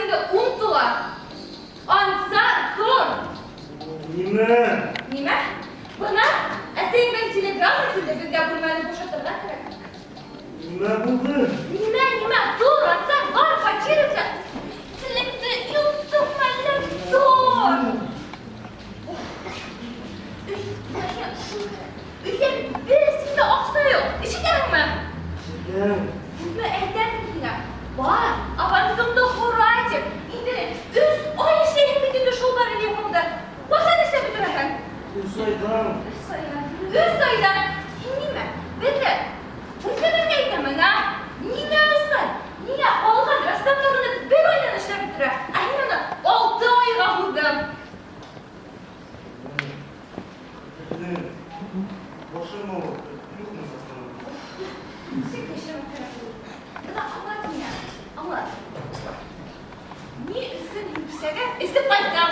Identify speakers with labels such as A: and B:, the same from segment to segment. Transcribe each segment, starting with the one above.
A: инде ун тула. Ансар, тор!
B: Нимә?
A: Нимә? Бына әсәйеңдән телеграмма килде, беҙгә бүлмәне бушатырға кәрәк.
B: Нимә булды?
A: Нимә, нимә? Тор, Ансар, бар, фатир эҙлә. Телеңде йоттоңмо әллә? Тор! Өй, миңә шул кәрәк. Өйҙә бер тин дә аҡса юҡ. Ишетәһеңме?
B: Ишетәм.
A: Күпме әйтәм мин һиңә. Бар, авансыңды һора тип. Инде өс ай эшләйһең бит инде шул барельефыңды. Ҡасан эшләп бөтөрәһең?
B: Өс айҙан.
A: Өс айҙан. Өс айҙан. Һин нимә? Беҙҙе үлтерергә итәме, ә? Ниңә өс ай? Ниңә ҡалған рәссамдар уны бер айҙан эшләп бөтөрә? Ә һин уны 6 айға һуҙҙың.
B: Беҙҙең башым ауырта, юҡмы саҡлана?
A: Нисек йәшәмәк кәрәк ул? Бына аңлат миңә, аңлат. Ни өсөн мин бисәгә эсеп ҡайтам?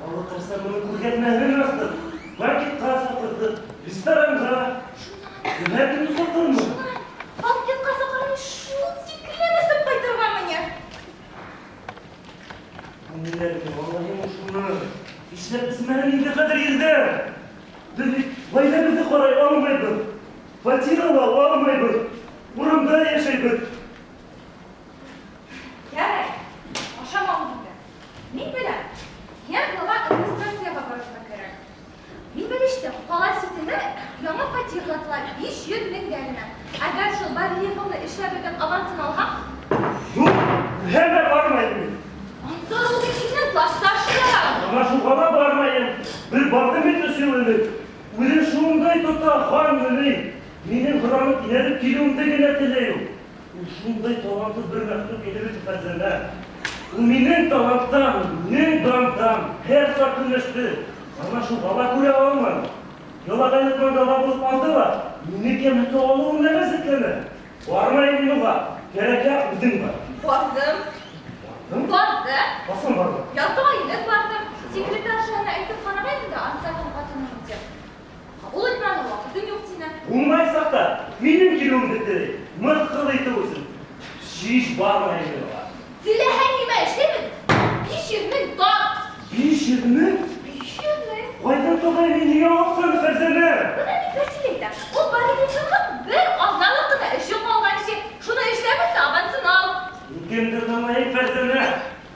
B: Алла ҡараса, быны күргәҙмәһен астыҡ. Банкетҡа саҡырҙыҡ, ресторанға. Һәр кемде саҡырмы?
A: Шунан, банкетҡа саҡырмай, шул тиклем эсеп ҡайтырғамы ни?
B: Күңелләрем, Аллаһым, шуны. Эшләп эсмәһен инде хәҙер ирҙәр. Беҙ бит ғаиләбеҙҙе ҡарай алмайбыҙ. Фатир ала алмайбыҙ. Урамда йәшәйбеҙ.
A: Ярай, ашама үҙеңде. Мин беләм, һиңә глава администрацияға барырға кәрәк. Мин белештем, ҡала ситендә яңы фатир һатыла 500 меңгә генә. Әгәр шул барельефыңды эшләп бөтөп авансын алһаң?
B: Юҡ, һәммә бармайым мин.
A: Ансар, ул бит һинең классташың.
B: Ана шуға ла бармайым. Бер барҙым бит өс йыл элек. Үҙен шундай тота, хан мени. Минең һоранып инәлеп килеүемде генә теләй ул. Ул шундай талантлы бер мәхлүк ине бит, Фәрзәнә. Ул минең таланттан, минең дандан һәр саҡ көнләште. Ана шуға ла күрә алманы. Ялағайлыҡтан дала булып алды ла, мине кәметә алыуына ғәжәпләнә. Бармайым мин уға. Кәрәкә үҙең бар.
A: Барҙым.
B: Барҙың?
A: Барҙым.
B: Ҡасан барҙың?
A: Ярты ай элек барҙым. Секретаршаны әйтеп ҡарағайным да, Ансарҙың ҡатынымын тип. Ҡабул итмәне, ваҡытым юҡ тине.
B: Уңай саҡта минең килеүемде теләй. Мыҫҡыл итеү өсөн. Шиш бармайым мин уға.
A: Теләһәң нимә эшләйбеҙ? 500 мең тап.
B: 500 мең?
A: 500 мең.
B: Ҡайҙан табайым мин һиңә аҡсаны, Фәрзәнә?
A: Бына бит Вәсил әйтә. Ул барельефының бер аҙналыҡ ҡына эше ҡалған ши. Шуны эшләп бөт тә авансын ал.
B: Мин кемде танайым, Фәрзәнә?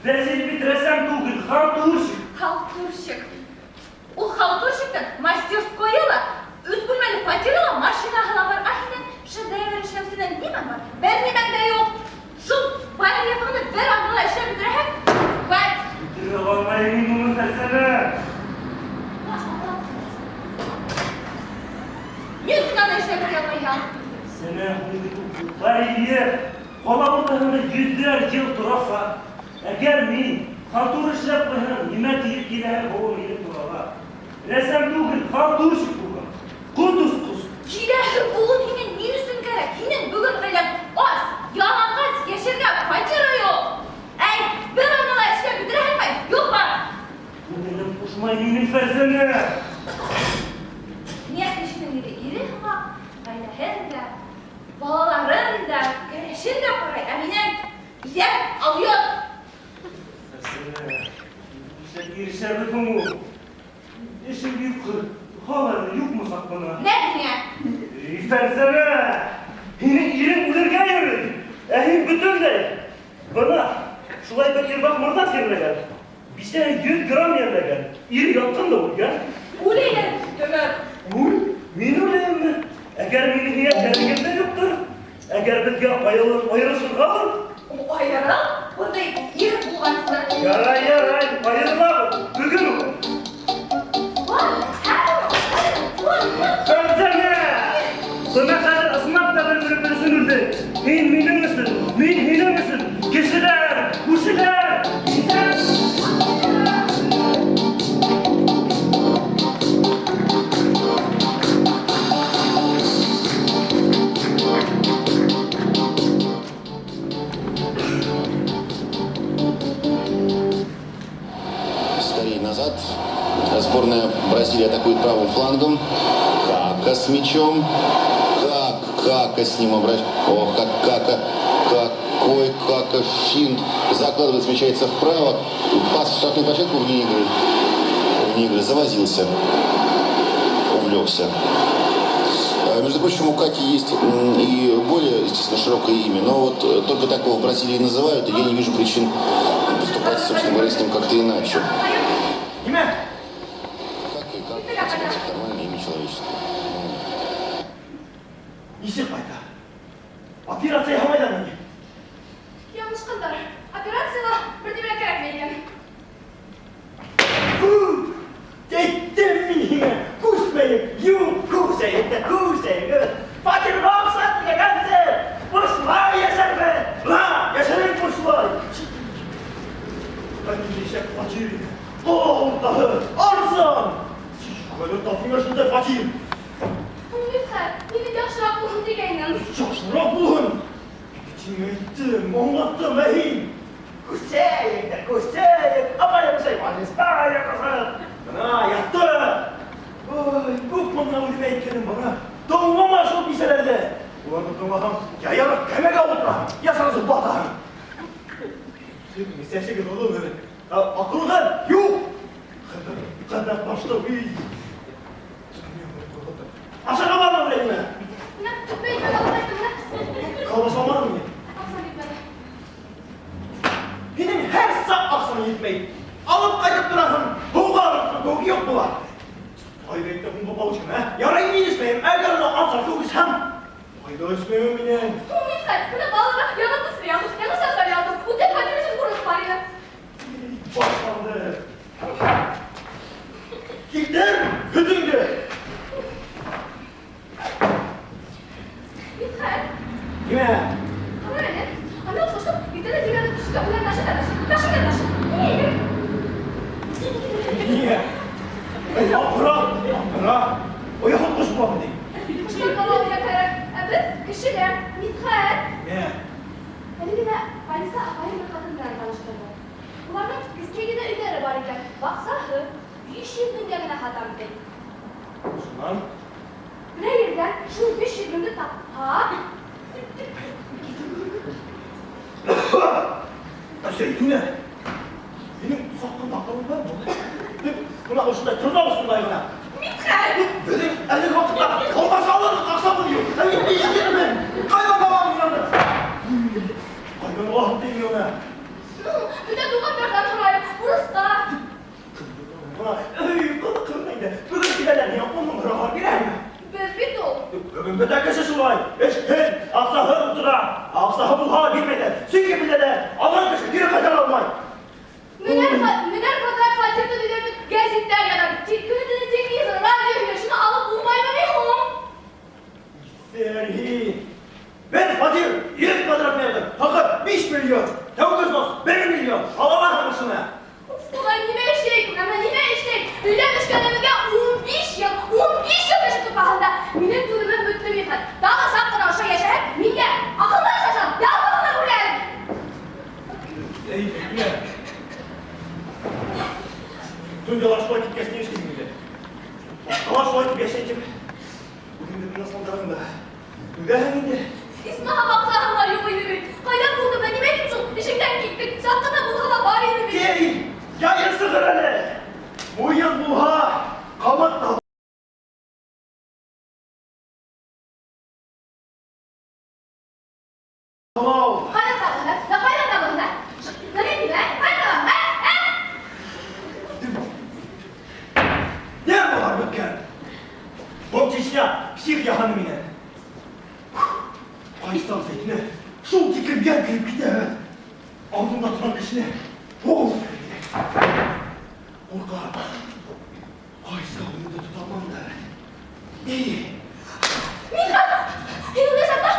B: Вәсил бит рәссам түгел, халтурщик.
A: Халтурщик. Ул халтурщиктың мастерскойы ла, үҙ бүлмәле фатиры ла, машинаһы ла бар. Ә һинең шедевр эшләүсенән нимәң бар? Бер нимәң дә юҡ. Шул барельефыңды бер аҙнала эшләп бөтөрәһең, вәт.
B: Бөтөрә алмайым мин уны, Фәрзәнә.
A: Ни өсөн аны эшләп бөтә алмайһың?
B: Сәнә, барельеф ҡала уртаһында йөҙҙәр йыл тораса, әгәр мин халтур эшләп ҡуйһам, нимә тиеп киләһе быуын килеп торалар? Рәссам түгел, халтурщик булған. Ҡот осҡос.
A: Киләһе быуын һиңә ни өсөн кәрәк? Һинең бөгөн ғаиләң ас, яланғас, йәшәргә фатиры юҡ. Әй, бер аҙнала эшләп бөтөрәһеңме? Юҡмы?
B: Күңелем ҡушмай минең, Фәрзәнә.
A: Ниңә кешенең ире ире һымаҡ, ғаиләһен дә, балаларын да, кәләшен дә ҡарай, ә минең иҙән алйот.
B: Фәрзәнә, нишләп ирешәбеҙ һуң ул? Эшем юҡ, һал әле, юҡмы саҡ бына?
A: Нә һиңә?
B: Эй, Фәрзәнә, һинең ирең үлергә йөрөй, ә һин бөтөнләй. Бына, шулай бер ирбаҡ мырҙа тирләгән. Бисәһе 100 грамм йәлләгән. Ир ятҡан да үлгән.
A: Үләйем, Төмөр.
B: Үл, мин үләйемме? Әгәр минең һиңә кәрәгем дә юҡтыр, әгәр беҙгә айырылышырғалыр?
A: Айырыл? Бындай ир булғансы.
B: Ярай, ярай, айырылабыҙ. Бөгөн үк.
A: Бар,
B: Фәрзәнә! Бына хәҙер ысынлап та бер-беребеҙ өсөн үлдек. Һин минең өсөн, мин һинең өсөн. Кешеләр, күршеләр.
C: Скорее назад. Сборная Бразилии атакует правым флангом. Кака с мячом. Как Кака с ним обращается. Ох, как Кака. Как Какой Кака финт. Закладывает, смещается вправо. Пас в штрафную площадку вне игры. Вне игры. Завозился. Увлекся. Между прочим, у Каки есть и более, естественно, широкое имя, но вот только так его в Бразилии называют, и я не вижу причин поступать, собственно говоря, с ним как-то иначе. Как и как, в конце концов, нормальное имя человеческое.
D: Нисек ҡайта? Операция яһамайҙармы ни?
A: Яңылышҡандар. Операцияға бер нәмә кәрәкмәй икән.
D: Әйттем мин һиңә, күсмәйем, юҡ, күсәйек тә күсәйек. Фатирға аҡса теләгәнсе, бушлай йәшәрбеҙ. Ла, йәшәнек бушлай. Ә ниндәй шәп фатир ине. Ҡала уртаһы, арзан. Ҡайҙан таптың ошондай фатир?
A: Мидхәт, мин бит яҡшыраҡ булһын тигәйнем.
D: Яҡшыраҡ булһын. Мин әйттем, аңлаттым, ә һин. Күсәйек тә күсәйек. Апайым больницта ятаһың. Бына ятты. Ой, күп мыңға үҙемә әйткәнем бар, а. Тыңлама шул бисәләрҙе. Уларҙы тыңлаһаң, я ярыҡ кәмәгә ултыраһың, я сразу батаһың. Һеҙҙең сәсегеҙ оҙон әле. Ә аҡылығыҙ юҡ. Ҡәбәт башлы, уй. Ашарға бармы Рәхимә?
A: Менә, мин икмәк алып ҡайттым, менә.
D: Колбаса алмадыңмы ни?
A: Аҡсам етмәне.
D: Һинең һәр саҡ аҡсаң етмәй. Алып ҡайтып тораһың, һыуға кеүек юҡ була. Ҡайҙа әйтте һуңғы получим, ә? Ярай мин эсмәйем, әгәр уны асар кеүек эсһәм. Ҡайҙа эсмәйем минең?
A: Мидхәт, менә балаларға яңы туфли алдым, яңы сандали алдым. Үтә фатир өсөн бурыс бар ине.
D: Башланды. Килтер һөтөңдө.
A: Мидхәт,
D: Нимә?
A: ҡара әле. Ана ҡушып, иртәнән тигәне төшкә белән машина ташы, машина ташы.
D: Ниңә? Эй, аҡыра, аҡыра. Ояһын ҡош буламы ни?
A: Ҡоштар ҡала кәрәк. Ә беҙ кешеләр. Мидхәт.
D: Нимә?
A: Әле генә больница апайым бер ҡатын менән таныштырҙы. Уларҙың кескәй генә өйҙәре бар икән. Баҡсаһы 500 меңгә генә һатам ти.
D: Шунан?
A: Берәй ерҙән шул 500 меңде тапһаҡ,
D: Зәйтүнә, һинең саҡ ҡына аҡылың бармы? Бына ошондай тырнаҡ осондай ғына.
A: Мидхәт!
D: Беҙҙең әлеге ваҡытта колбаса алырлыҡ аҡсабыҙ юҡ. Ә мин 500 мең. Ҡайҙан табам мин уны? Ҡайҙан алам тим мин уны?
A: Бөтә туғандарҙан һорайым, бурысҡа.
D: Бына, эй, ҡыҙыҡ инде. Бөгөн киләләр, һиңә 10 мең һорағандар бирәме?
A: Беҙ бит ул.
D: Бөгөн бөтә кеше шулай. Эшһеҙ, аҡсаһыҙ ултыра. Аҡсаһы булһа бирмәйҙәр. Сөнки беләләр, алған кеше кире ҡайтара алмай.
A: Меңәр меңәр квадрат фатир төҙөйҙәр бит, гәзиттәр яҙа. Көнө-төнө телевизор, радио һөйләй. Шуны алып булмаймы ни һуң?
D: Сергей, бер фатир 100 квадрат метр, хаҡы 5 миллион, тәүге взнос 1 миллион. Ала алаһың шуны.
A: Улар нимә эшләй, әммә нимә эшләй? Өйләнешкәнебеҙгә 15 йыл, 15 йыл кеше тупаһында. Минең түҙемем бөттө, Мидхәт. Тағы саҡ ҡына ошо йәшәһәм, миңә аҡылдан шашам, ялғыҙ ғына үләм.
D: Эй, Зәйтүнә. Донъялар шулай киткәс ни эшләйһең инде? Башҡалар шулай итеп йәшәй тип. Үҙеңде тынысландыраһың да. Түҙәһең инде.
A: Исмаһам аҡсаһы ла юҡ ине бит. Ҡайҙан булды, нимә тип шул ишектән киттек. Саҡ ҡына булһа ла бар ине бит.
D: Эй, яйы сығыр әле. Муйын булһа, ҡамыт та табыла ул.
A: Ҡайҙан табаһың, ә? Ҡайҙан табаһың, ә? Нимә тип, ә? Ҡайҙан табаһың, ә? Ә?
D: Нервылар бөткән. Был Чечня псих яһаны мине. Ҡайсан Зәйтүнә, шул тиклем йән кереп китә. Алдында торған кешене һуғып китә. Ҡурҡам. Ҡайса үҙемде тота алмам да. Эй,
A: Мидхәт, һин үләсәң дә,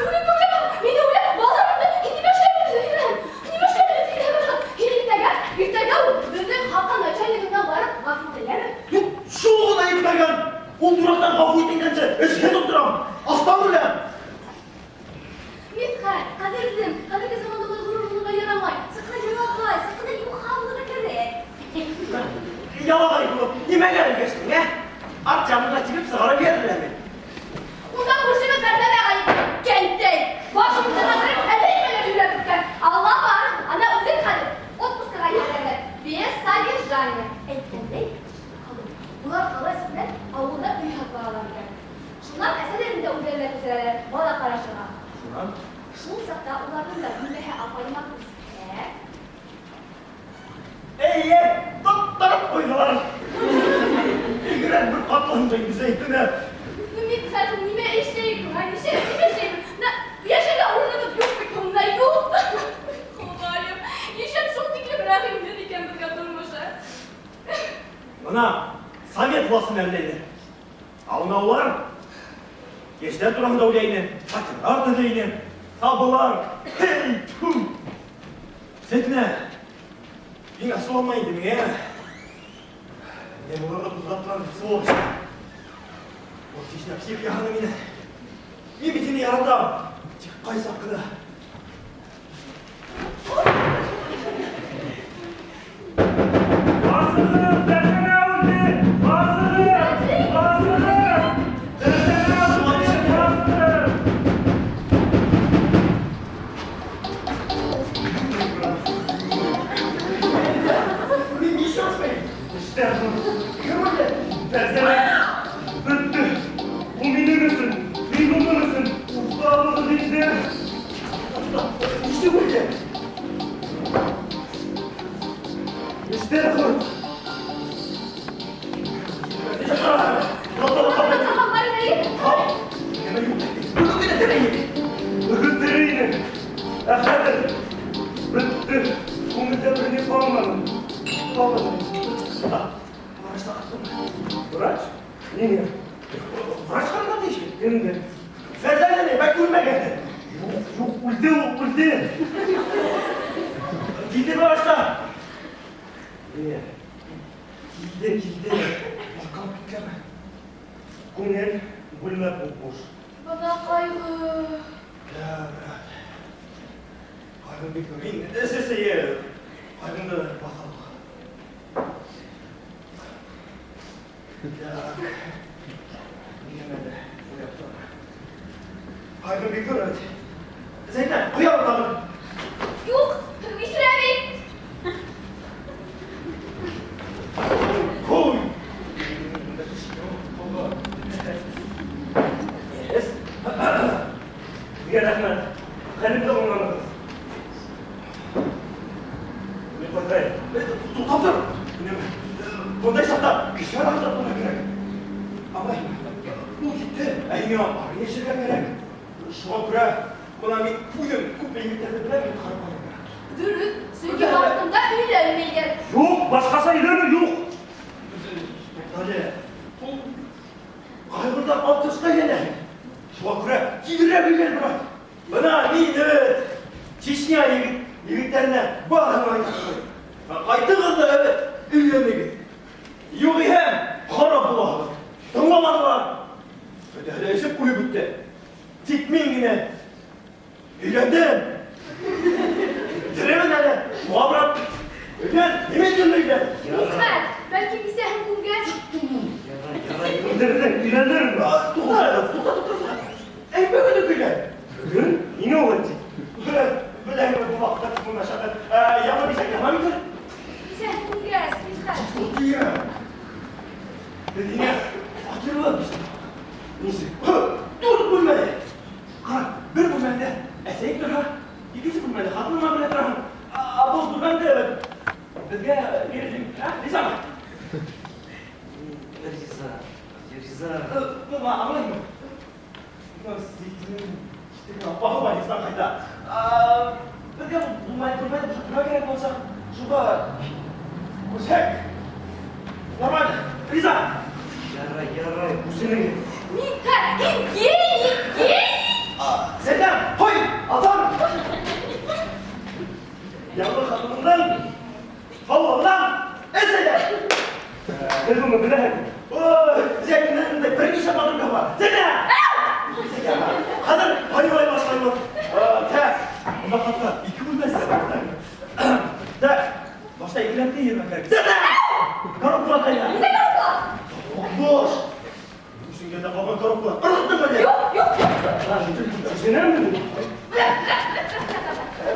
A: үҙеңде уйлама, мине уйла, балаларыңды, һин нимә эшләйбеҙ? Нимә эшләйбеҙ? Һин иртәгә, иртәгә үк беҙҙең ҡалҡан начальнигына барып ғәфү теләме?
D: Юҡ, шул ғына етмәгән. Ул дурактан ғәфү итенгәнсе, эшһеҙ ултырам. Астан үләм.
A: Мидхәт, ҡәҙерлем, хәҙерге заманда улай ғорур булырға ярамай. Саҡ ҡына ялағай, саҡ ҡына юха булырға кәрәк.
D: Ялағай булып, нимәгә өлгәштең, ә? Арт яғыңа тибеп сығарып ебәрҙеләрме?
A: Унда күршебеҙ Фәрҙәнә ғәйепле. Кәнтәй. Башымды ҡатырып, әллә нимәләр һөйләп ваҡытында бүлмәһе апайыма күсһә.
D: Эйе, тоттороп ҡуйҙылар. Бигерәк бер ҡатланды инде Зәйтүнә.
A: Ну, Мидхәт, ул нимә эшләйек бына? Нисек, нимә эшләйбеҙ? Менә йәшәргә урыныбыҙ юҡ бит унда, юҡ. Хоҙайым, нишләп шул тиклем рәхимһеҙ икән беҙгә тормош, ә?
D: Бына совет власын әрләйҙәр. Ә унаулар йәштәр тураһында уйлай ине, фатирлар төҙөй ине. Ә былар, һей, тфү! Зәйтүнә, һин асыуланма инде миңә. Мин уларҙы ҡуҙғаттылар, сволочь. Ул Чечня псих яһаны мине. Мин бит һине яратам. Тик ҡайсаҡ ҡына.
B: Асығыҙ, Фәрзәнә үлде! Асығыҙ! Асығыҙ! Фәрзәнә үлде! Асығыҙ!
D: Мин нишләп
B: Эштәр ҙур.
D: Кем үлде?
B: Фәрзәнә бөттө. Ул минең өсөн, мин уның өсөн. Уҫаллығыҙ инде.
D: Нисек үлде?
B: Эштәр ҙур.
D: Бөгөн генә тере ине.
B: Бөгөн тере ине. Ә хәҙер бөттө. Күңелдә бер ни ҡалманы. Ҡалманы. Врач? Ниңә?
D: Врач ҡарарға тейеш.
B: Кемде?
D: Фәрзәнәне бәлки үлмәгәндер.
B: Юҡ, юҡ, үлде ул, үлде.
D: Килде врачтар.
B: Ниңә?
D: Килде, килде. Ҡалып киткәнме?
B: Күңел бүлмә буп-буш.
A: Бына ҡайғы.
D: Да, брат. Ҡайғың бик ҙур. Һин эсәсе, ҡайғыңды баҫа ал. Так. Нимә уйлап тор. Ҡайғың бик ҙур, әт. Зәйтүнә, ҡоялым тағы.
A: Юҡ, иҫерә бит.
D: Ҡуй. Yes.
B: Һеҙгә рәхмәт. Хәлемде аңланығыҙ. Мин ҡайтайым.
D: Туҡтап тор. Нимә? Бындай саҡта кеше араһында булырға кәрәк. Ағай, ул китте. Ә һиңә ары йәшәргә кәрәк. Шуға күрә бына мин үҙем күп егеттәрҙе беләм, мин ҡарап ҡалам.
A: Дөрөҫ, сөнки ваҡытында өйләнмәйҙәр.
B: Юҡ, башҡаса өйләнеү юҡ.
D: Туҡта әле. Ул ҡайғырҙан алтышҡа әйләнә. Шуға күрә тиҙерәк өйлән, брат. Бына мин эт Чечня егеттәренә барыһын әйтеп ҡуйҙым. Ҡайтығыҙ ҙа эт өйләнегеҙ. Юғиһә харап булаһығыҙ. Тыңламанылар. Бөтәһе лә эсеп үлеп бөттө. Тик мин генә өйләндем. Теремен әле. Шуға, брат, өйлән, немедленно өйлән.
A: Мидхәт, бәлки бисәһең күнгәс.
B: Ярай, ярай, күндерҙең, өйләнермен.
D: Туҡта, туҡта, туҡта. Әй, бөгөн үк өйлән.
B: Бөгөн? Ниңә улай ти?
D: Беләһеңме, был ваҡытта күпме мәшәҡәт. Яңы бисә яңы бит.
A: Бисәһең күнгәс, Мидхәт.
D: Һиңә. Беҙ һиңә фатирлы
B: Нисек?
D: Дүрт бүлмәле. Ҡара, бер бүлмәңдә әсәйең торһа, икенсе бүлмәлә ҡатының менән тораһың. Ә был бүлмәңде беҙгә бирҙең, ә? Ризамы?
B: Риза, риза.
D: Бына аңлайһыңмы? Бына Зәйтүнәнең апаһы больницанан ҡайта. Беҙгә был бүлмәне бушатырға кәрәк буласаҡ. Шуға күсһәк. Нормально. Риза.
B: Ярай, ярай, күсенегеҙ.
A: Мидхәт, һин гений, гений.
D: Зәйтүнә, ҡуй, алсам. Яңы ҡатыныңдан, һаулығынан эс әйҙә.
B: Һеҙ уны беләһегеҙ.
D: Ой, Зәйтүнәнең дә бер нисә подруга бар. Зәйтүнә! Хәҙер һайлай башлайбыҙ. Так, бында хатта ике бүлмәсе бар. Так, башта икеләнте йөрөмәк кәрәк. Зәйтүнә! Коробкалар ҡайҙа?
A: Ниндәй коробкалар?
D: Буш. Үсенгәндә ҡалған коробкалар. Ырғыттыңмы ни?
A: Юҡ, юҡ, юҡ.
B: Күсенәме?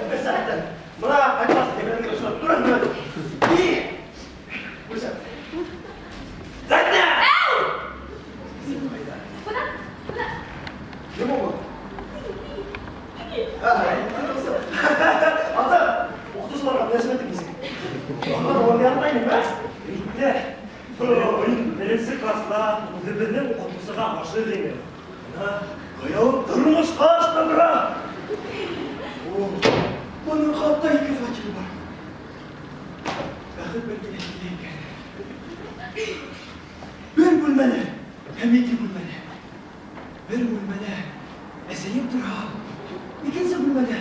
D: Бер сәғәттән. Бына ҡайтмаҫ тәгәрәнгә осрап тораһың. И! Күрсәт. Зәйтүнә!
A: Бына, бына.
D: Кем ул?
B: Ғашиҡ ине. Бына хыялым тормошҡа ашты, брат.
D: О, бының хатта ике фатиры бар. Бәхет бер килә килә икән. Бер бүлмәле һәм ике бүлмәле. Бер бүлмәлә әсәйем тора. Икенсе бүлмәлә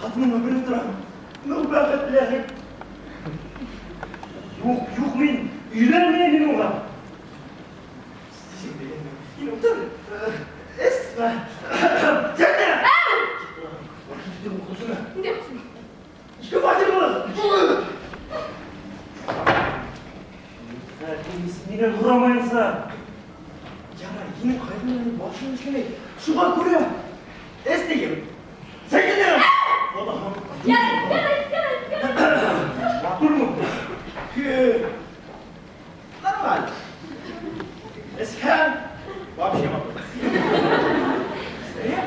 D: ҡатыным бер торам.
B: Ну, бәхетле. Юҡ, юҡ, мин өйләнмәйем мин уға.
D: Һин ултыр. Эсмә. Сәкинә!
A: Инде ҡыҙым.
D: Ике фатирлы.
B: Минән һорамайынса.
D: Ярай, һинең ҡайғы менән башың эшләмәй. Шуға күрә эс тием. Сәкинә!
A: Ярай, ярай, ярай, ярай.
B: Матурмы?
D: Нормально. Эсһәң, вообще матур. Сәйә?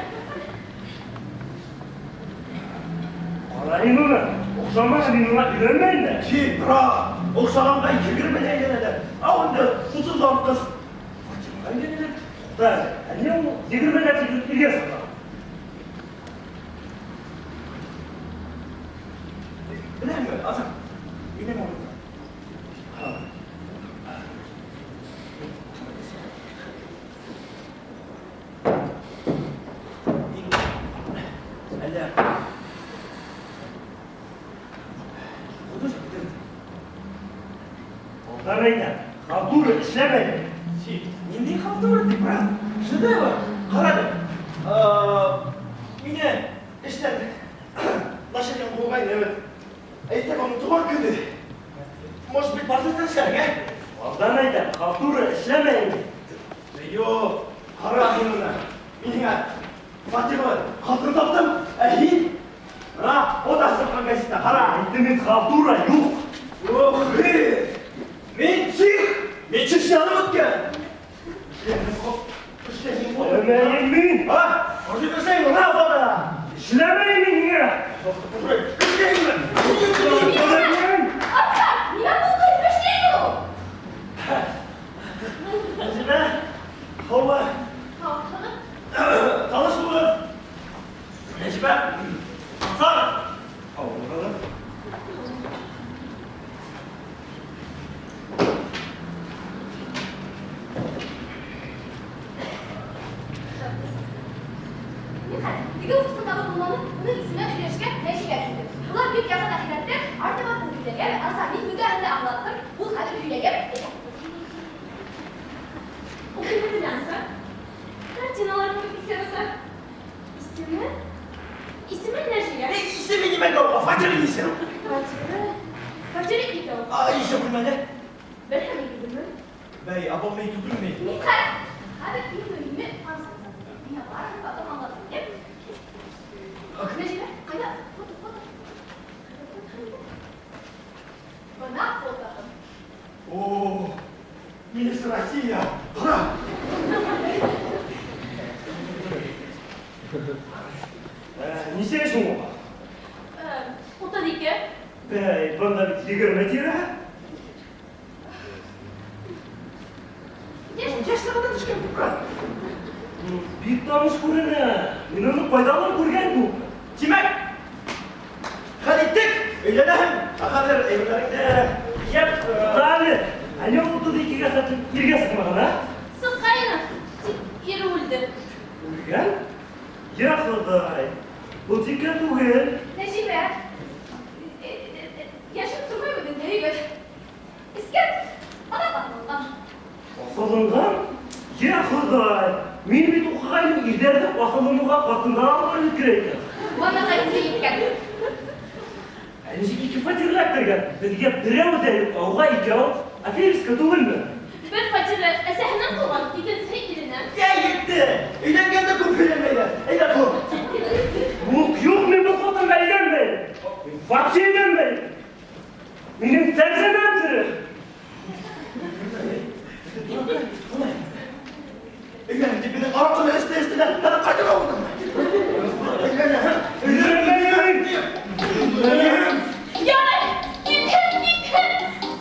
B: Ҡарайым уны. Оҡшамаһа мин уға өйләнмәйем дә.
D: Ки, брат, оҡшағанға 20-лә әйләнәләр. Ә унда 30 ҡыҙ фатирға әйләнәләр.
B: Туҡта, ә ни ул 20-гә тиклем иргә сыҡҡан?
D: Беләһеңме, Азат, минең ауылда. Мин әллә художник бөтөрҙө.
B: Алдан әйтәм, халтура эшләмәйем.
D: Ниндәй халтура ти, брат? Шедевр. Ҡараны. Мине эштән начальник ҡыуғайны, бит. Әйтәм, уның тыуған көнө. Может быть, портрет эшләргә?
B: Алдан әйтәм, халтура эшләмәйем.
D: Юҡ, ҡара һин уны. Мин һиңә фатирлы ҡатын таптым, ә һин бына фото сыҡҡан газетта, ҡара.
B: Әйттем мин халтура юҡ.
D: Ох, мин псих, мин Чечняны үткән.
B: Эшләмәйем мин.
D: А? Может, эшләйем, бына фото.
B: Эшләмәйем мин һиңә.
D: Эшләйем.
B: Эшләмәйем.
A: Ата, нимә булды? Эшләй ул.
D: Нәжибә, һаумы?
A: Һаумыһығыҙ?
D: Таныш булығыҙ. Нәжибә, Сара. Һаумыһығыҙ?
A: Ниһайәт, теге уҡытыусындағы мулланы уның исеме өләшкә Нәжибә килде. Улар бик яҡын әхирәттәр, артабан ул һөйләгән, Аса, мин бөтәһен дә аңлаттым, ул хәҙер һөйләгән. Ул кем белә, Аса? Картиналарны бик ярата. Исеме? Исеме Нәжибә.
D: Эй, исеме нимәгә уға? Фатиры нисәү?
A: Фатиры? Фатиры икәү.
D: А, нисә бүлмәле?
A: Бер һәм ике бүлмә.
D: Бәй, абау мин түгелме?
A: Мидхәт, хәҙер иң мөһиме танышығыҙ. Миңә барыһын потом аңлатам, йә? Нәжибә, ҡайҙа? Фото, фото. Бына фотоһы.
D: О, Мисс Россия! Ҡара!
B: Нисә йәшең уға?
A: 32.
B: Бәй, бында бит 20 тирәһе.
A: Йәш.
D: Йәш сағында төшкән, брат.
B: Бик таныш күренә. Мин уны ҡайҙалыр күргән күк.
D: Тимәк, хәл иттек, өйләнәһең. Ә хәҙер әйберҙәреңде йәп,
B: Туҡта әле. Ә ни ул 32-гә хәтлем иргә сыҡмаған, ә?
A: Сыҡҡайны, тик ире үлде.
B: Үлгән? Йә Хоҙай! Был тиккә түгел.
A: Нәжибә, йәшен тормай бөгөн әйбер. Эскән, ана ҡатынланған.
B: Аҫылынған? Йә Хоҙай! Мин бит уҡығайным, ирҙәрҙе аҫылыныуға ҡатындар алып керә икән.
A: Ваннаға инде еткән.
B: Ә нисек ике фатир эләктергән? Беҙгә берәү ҙә юҡ, ә уға икәү. Аферистка түгелме?
A: Бер фатиры әсәһенән ҡалған, икенсеһе иренән.
D: Йә, етте! Өйләнгәндә күп һөйләмәйҙәр. Әйҙә, тор.
B: Юҡ, юҡ, мин был ҡатынға өйләнмәйем. Мин вообще өйләнмәйем. Минең Фәрзәнәм тере.
D: Өйләнәм тип минең араҡыны эсте, эстеләр. Хәҙер ҡайтырға булдым. Өйләнәм.
B: Өйләнмәйем. Өйләнмәйем.
A: Ярай, китһен, китһен.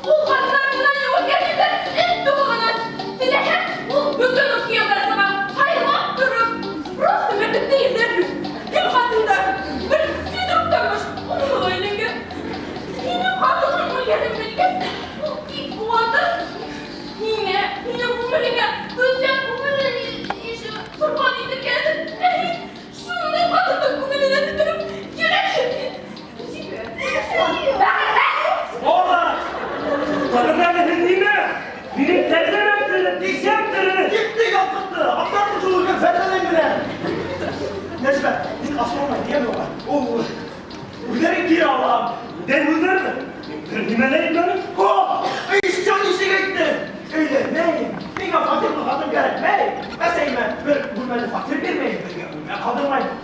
A: Ул ҡатындар менән йүгергән икән, эт тубығынан. Теләһә, ул бөгөн үк кейәүгә
B: Бүтән һүҙҙәрҙе мин бер нимә лә әйтмәнем.
D: Еще нисек әйттең? Өйләнмәйем, миңә фатирлы ҡатын кәрәкмәй. Әсәйемә бер бүлмәле фатир бирмәйем, бергә бүлмә ҡалдырмайым.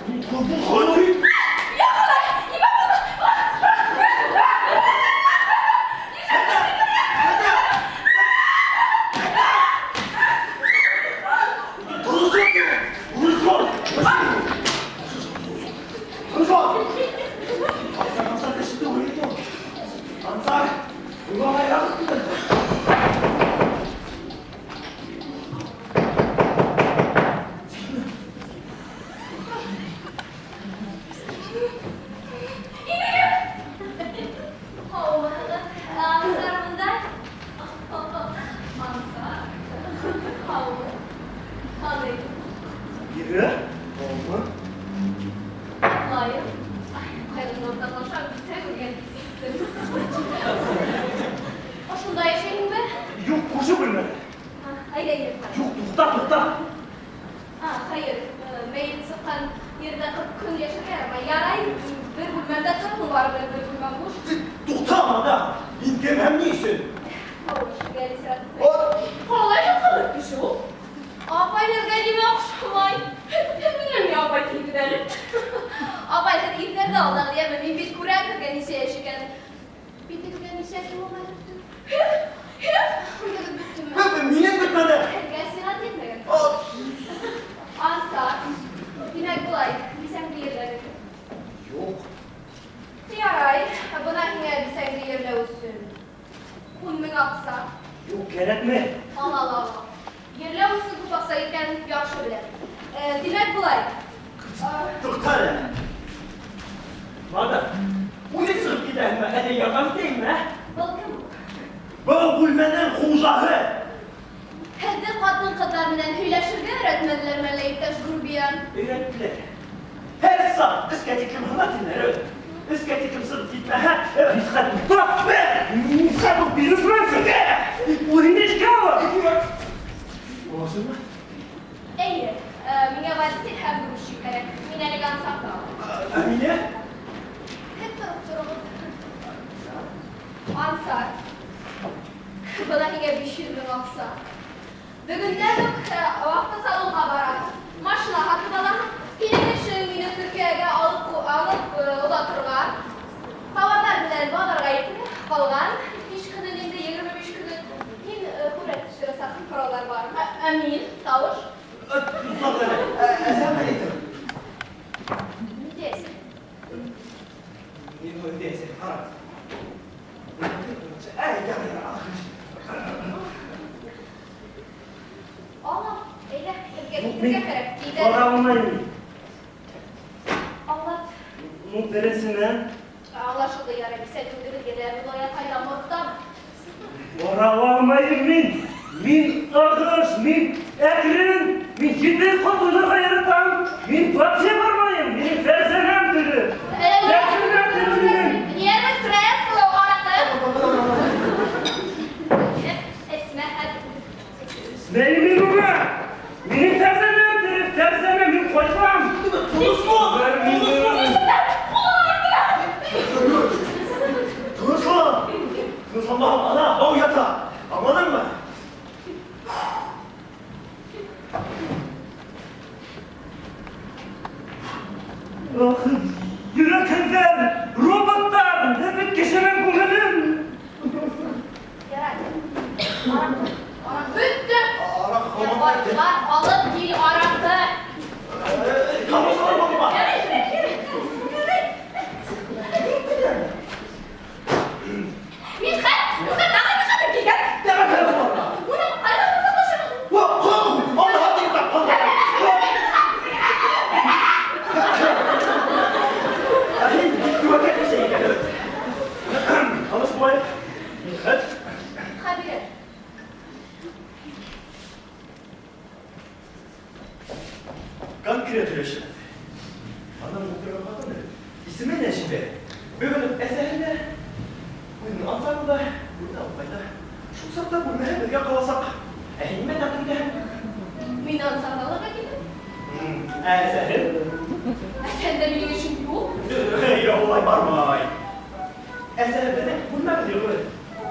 D: Әсәһе беҙҙең бүлмәбеҙ юҡ.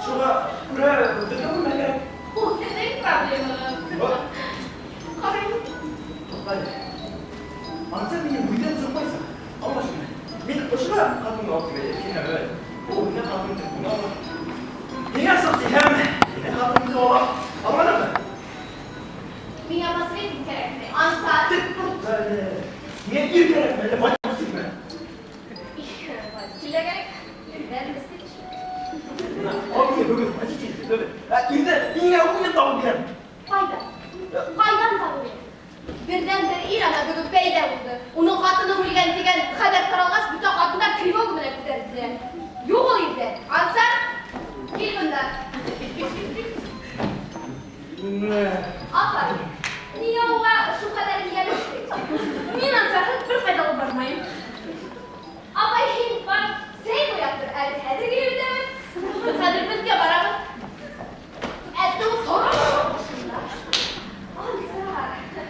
D: Шуға күрә беҙгә бүлмә кәрәк.
A: Ул һеҙҙең проблемағыҙ. Ҡарайым.
D: Туҡта әле. Ансар минең һүҙҙән сыҡмайсың. Аңла шуны. Мин ошо ҡатынды алып киләм. Ул минең ҡатыным, уны ала. Һиңә сыҡ тиһәм, һинең ҡатыныңды алам. Аңланыңмы?
A: Миңә посредник кәрәкме? Ансар.
D: Туҡта әле. Миңә ир кәрәкме, әллә водительме?
A: Водитель дә кәрәк. Ирҙән беҙгә кеше.
D: Ал мине бөгөн водитель бөгөн. Ә ирҙе һиңә үҙем табып бирәм.
A: Ҡайҙа? Ҡайҙан табып бирәм? Берҙән-бер ир ана бөгөн пәйҙә булды. Уның ҡатыны үлгән тигән хәбәр таралғас, бөтә ҡатындар тревога менән күтәрелделәр. Юҡ ул ирҙә. Ансар, кил бында. Апай, ниңә уға шул ҡәҙәр йәбештең?
E: Мин Ансарһыҙ бер ҡайҙа ла бармайым.
A: Апай, һин барып сәй ҡуяп тор, әле хәҙер килеп етәбеҙ.
E: Хәҙер беҙгә барабыҙ.
A: Ә тороп ошонда. Ансар,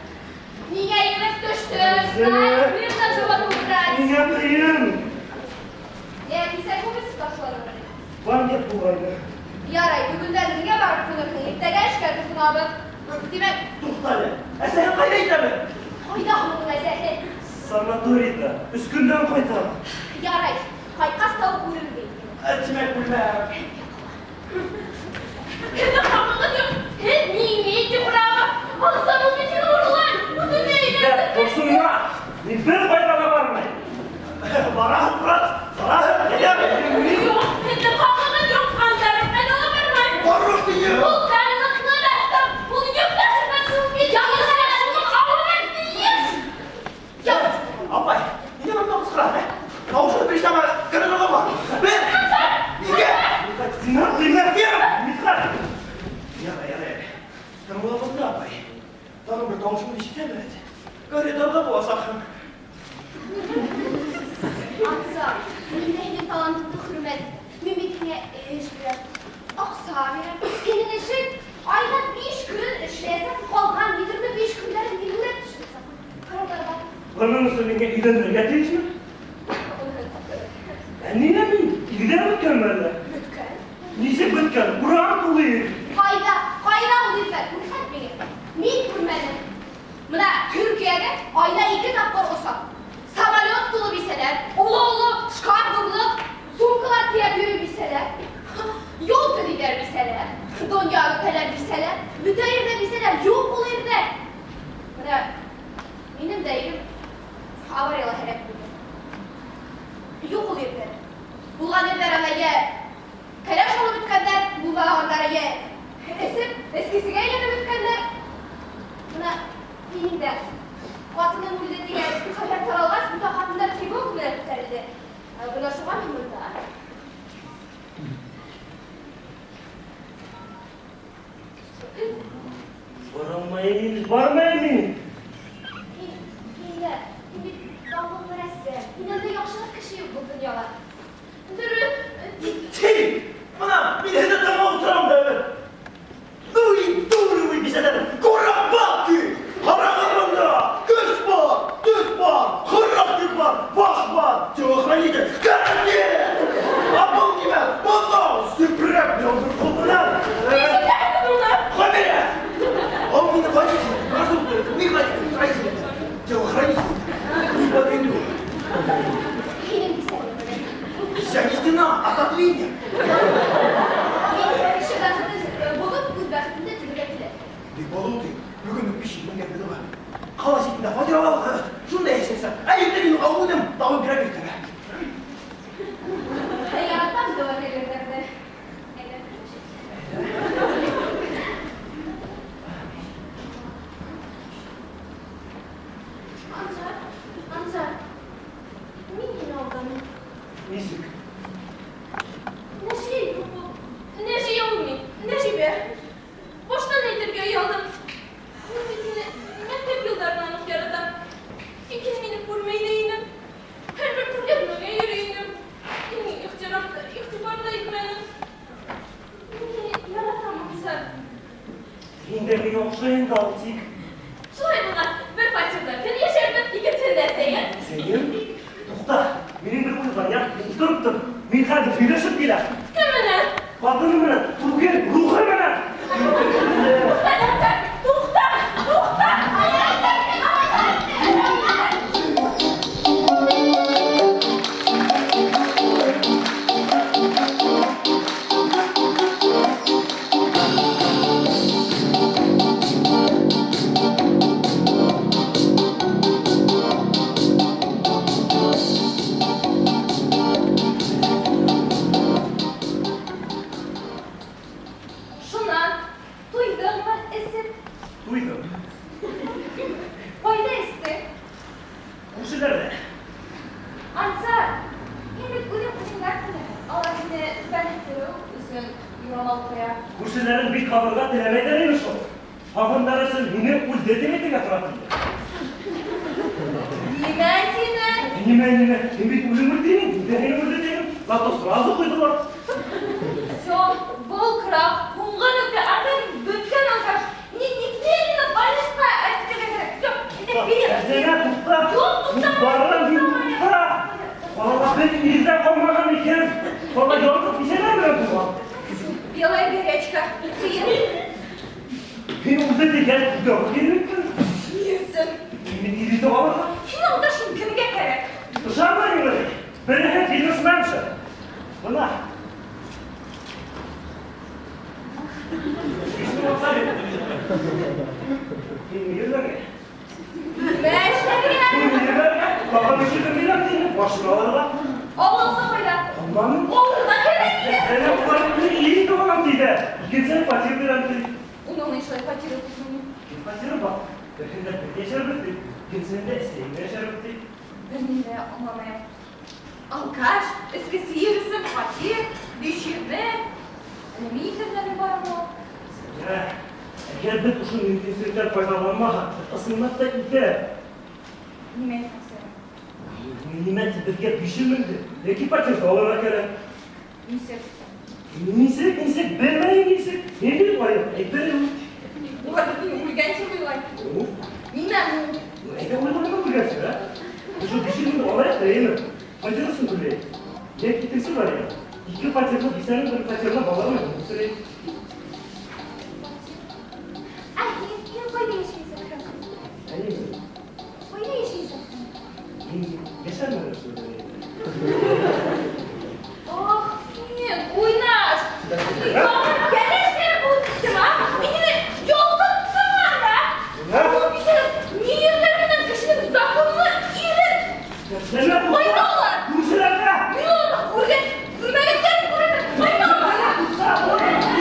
A: ниңә ебеп төштөң? Знай, смирно живот убрать.
B: Миңә ҡыйын.
A: Йә, кисә күпме ташланың?
B: Банкет булғайны.
A: Ярай, бөгөндән өйгә барып ҡунырһың, иртәгә эшкә тотонабыҙ. Тимәк,
D: Туҡта әле. Әсәһең ҡайҙа итәме?
A: ҡайҙа һуң уның әсәһе?
B: Санаторийҙа. Өс көндән ҡайтам.
A: Ярай, ҡайтҡас та уҡ күрербеҙ.
D: Тимәк, бүлмә.
E: Һеҙҙең хаҡығыҙ юҡ. Һеҙ не имеете права. Ансар, ул бит һине урлай. Үҙенә әйләндерҙе.
B: Торсонма! Мин бер ҡайҙа ла бармайым.
D: Бараһың, брат, бараһың, киләм.
E: Юҡ, һеҙҙең хаҡығыҙ юҡ. Ансар бер ҡайҙа ла бармай.
D: Барыр тием.
E: Ул данлыҡлы рәссам. Ул йөк ташырға түгел. Уның ауыры тейеш.
D: Апай, ниңә бында ҡысҡыра, ә? Тауышыңды бер ишетәм, коридорға бар. Бер, ике.
B: Зинһар, тыйма! Мидхәт!
D: Ярай, ярай. Тыңлағыҙ ҙа, апай. Тағы бер тауышыңды ишетәм әле. Коридорҙа буласаҡһың.
A: Ансар, мин дә һинең талантыңды хөрмәт итәм. Мин бит һиңә эш бирәм, аҡса бирәм. Һинең эшең айына 5 көн эшләйәсәк, ҡалған 25 көндәрен мин түләп төшөрәсәк. Коридорға.
B: Бының өсөн миңә өйләнергә тейешме? Ә ниңә мин? Ирҙәр бөткәнме әллә?
A: Бөткән.
B: Нисек бөткән? Урам тулы ир.
A: Ҡайҙа? Ҡайҙа ул ирҙәр? Күрһәт миңә. Мин күрмәнем. Бына Төркиәгә айына 2 тапҡыр осам. Самолет тулы бисәләр, оло-оло шкаф ҙурлыҡ, сумкалар тейәп йөрөй бисәләр. Юл төҙөйҙәр бисәләр, донъя көтәләр бисәләр, бөтә ерҙә бисәләр, юҡ ул ерҙә. Бына минең дә ирем аварияла һәләк булды. Юҡ ул ерҙәр. Булған ерҙәр ана йә кәләш алып бөткәндәр, булмағандары йә эсеп, эскесегә әйләнеп бөткәндәр. Бына минең дә ҡатыным үлде тигән хәбәр таралғас, бөтә ҡатындар тревога менән күтәрелде. Бына шуға мин бында.
B: Баралмайым, бармайым мин.
A: Һин дә, һин бит данлыҡлы рәссам. Һинән дә яҡшыраҡ кеше юҡ был донъяла.
E: Дөрөҫ.
D: Ти, бына мин һеҙҙе тыңлап ултырам да әле. Ну и дуры вы, бисәләр, куропатки! Ҡарағыҙ бында! Көс бар, төҫ бар, характер бар, баш бар, телохранитель, карантин! А был нимә? Быҙау, сепрәк яуҙыр ҡулынан.
E: Ишетәһегеҙ уны?
D: Хәбирә! Он мине водитель, конструктор, механик, строитель, телохранитель. Не подведу.
A: Һинең бисәң.
D: Вся не стена, отопление.
A: Мин кеше бәхетен боҙоп, үҙ бәхетемде төҙөргә теләм.
D: Бик болу ти. Бөгөн үк 500 меңгә бирҙе. Ҡала ситендә фатир алабыҙ. Шунда йәшәсәм. Ә иртә мин уға үҙем табып бирәм иртәгә.
A: Яратам дәүәтәләрҙе. Әйҙә, керәйексе. Ансар, Ансар, мин һине алданым.
B: Нисек?
E: Нәжиә юҡ ул. Нәжиә ул мин. Нәжибә. Баштан әйтергә оялдым. Мин бит һине мәктәп йылдарынан уҡ яратам. Тик һин мине күрмәй ҙә инең. Һәр бер күргәҙмәгә йөрөй инең. Һин ихтирам да, иғтибар ҙа итмәнең. Мин һине яратам, Ансар.
B: Һин дә миңә оҡшайһың да ул тик.
E: Шулай булғас, бер фатирҙа көн йәшәрбеҙ, икенсеһендә әсәйем.
B: Әсәйем? Туҡта, минең бер уй бар, я, тороп тор. Мин хәҙер һөйләшеп киләм.
E: Кем менән?
B: Ҡатыны менән, түгел, рухы менән.
E: Туҡта, туҡта, туҡта! Шунан туйҙыңмы эсеп?
B: Туйҙым.
A: Ҡайҙа эстең?
B: Күршеләрҙә.
A: Ансар, һин бит үҙең үҙеңдән көләһең. Алар һине түбәнһетеү өсөн юрамал ҡоя.
B: Күршеләрең бик кабырга теләмәйҙәр ине шул. Һабындар өсөн мине үлде тип әйтергә тура килде.
A: Нимә тинең?
B: Нимә, нимә? Мин бит үзем үлде инем, мин дә һине үлде тинем. Зато сразу ҡуйҙылар.
A: Все, был крах, һуңғы нөктә, Ансар, бөткән алкаш. Мине немедленно больницаға алып китергә кәрәк. Все, әйҙә, билет.
B: Фәрзәнә, туҡта.
A: Юҡ, туҡтамайым.
B: Барам, мин туҡта. Ҡалала бер ирҙә ҡалмаған икән. Ҡала ялтып бисәләр менән тулған.
A: Белая горячка. Ҡыйын.
B: Һин үлде тигән өйгә килеп еттең.
A: Ни өсөн?
B: Мин ирҙе алырға.
A: Һин алкашың кемгә кәрәк?
B: Ышанмайһыңмы? Береһе бизнесменша. Бына. Һин йөрөргә.
A: Нимә эшләргә?
B: Һин йөрөргә. Тағы нисә миллион тине машина алырға.
A: Аллаһы ҡайҙа?
B: Алманым.
A: Алырға кәрәк ине.
B: Әле улар ир туған тиҙә. Икенсе фатир бирәм ти.
A: Уның ни шулай фатиры күпме?
B: Фатиры бар. Береһендә бер йәшәрбеҙ ти. Икенсеһендә әсәйем йәшәрбеҙ ти.
A: Бер ни ҙә аңламайым. Алкаш, эскесе йөрөсөн, фатир, 500 мең. Әллә мин иҫәпләнеп барамы?
B: Сәлимә, әгәр беҙ ошо мөмкинселектән файҙаланмаһаҡ, ысынлап та итә.
A: Нимә әйтмәксеһең?
B: Нимә тип, беҙгә 500 меңде йәки фатирҙы алырға кәрәк.
A: Нисек?
B: Нисек, нисек, белмәйем нисек. Һин бит айыҡ, әйт берәү.
A: Улар бит мине үлгән тип уйлай.
B: Ну,
A: Нимә ну?
B: әйҙә уйлайым үлгәнсе, ә? Ошо 500 меңде алайыҡ та, әйме? Фатирысын түләйек. Йәки икенсе вариант. Ике фатирлы бисәнең бер фатирына балалар менән үҫтерәйек.
A: Ә һин ҡайҙа йәшәйһең?
B: Ә нимә?
A: Ҡайҙа йәшәйһең?
B: Мин йәшәмәйем.
A: Ах, һин, уйнаш! Кәләштәр булып киттем, а? Мин һине ялҡыттым, а? Ул бисә нервлар менән кешенең законлы ирен.
B: Сәлимә,
A: Ҡайҙа улар?
B: Күршеләрҙә.
A: Мин уларҙы күргән, күрмәгәндәрен күрәм. Ҡайҙа улар?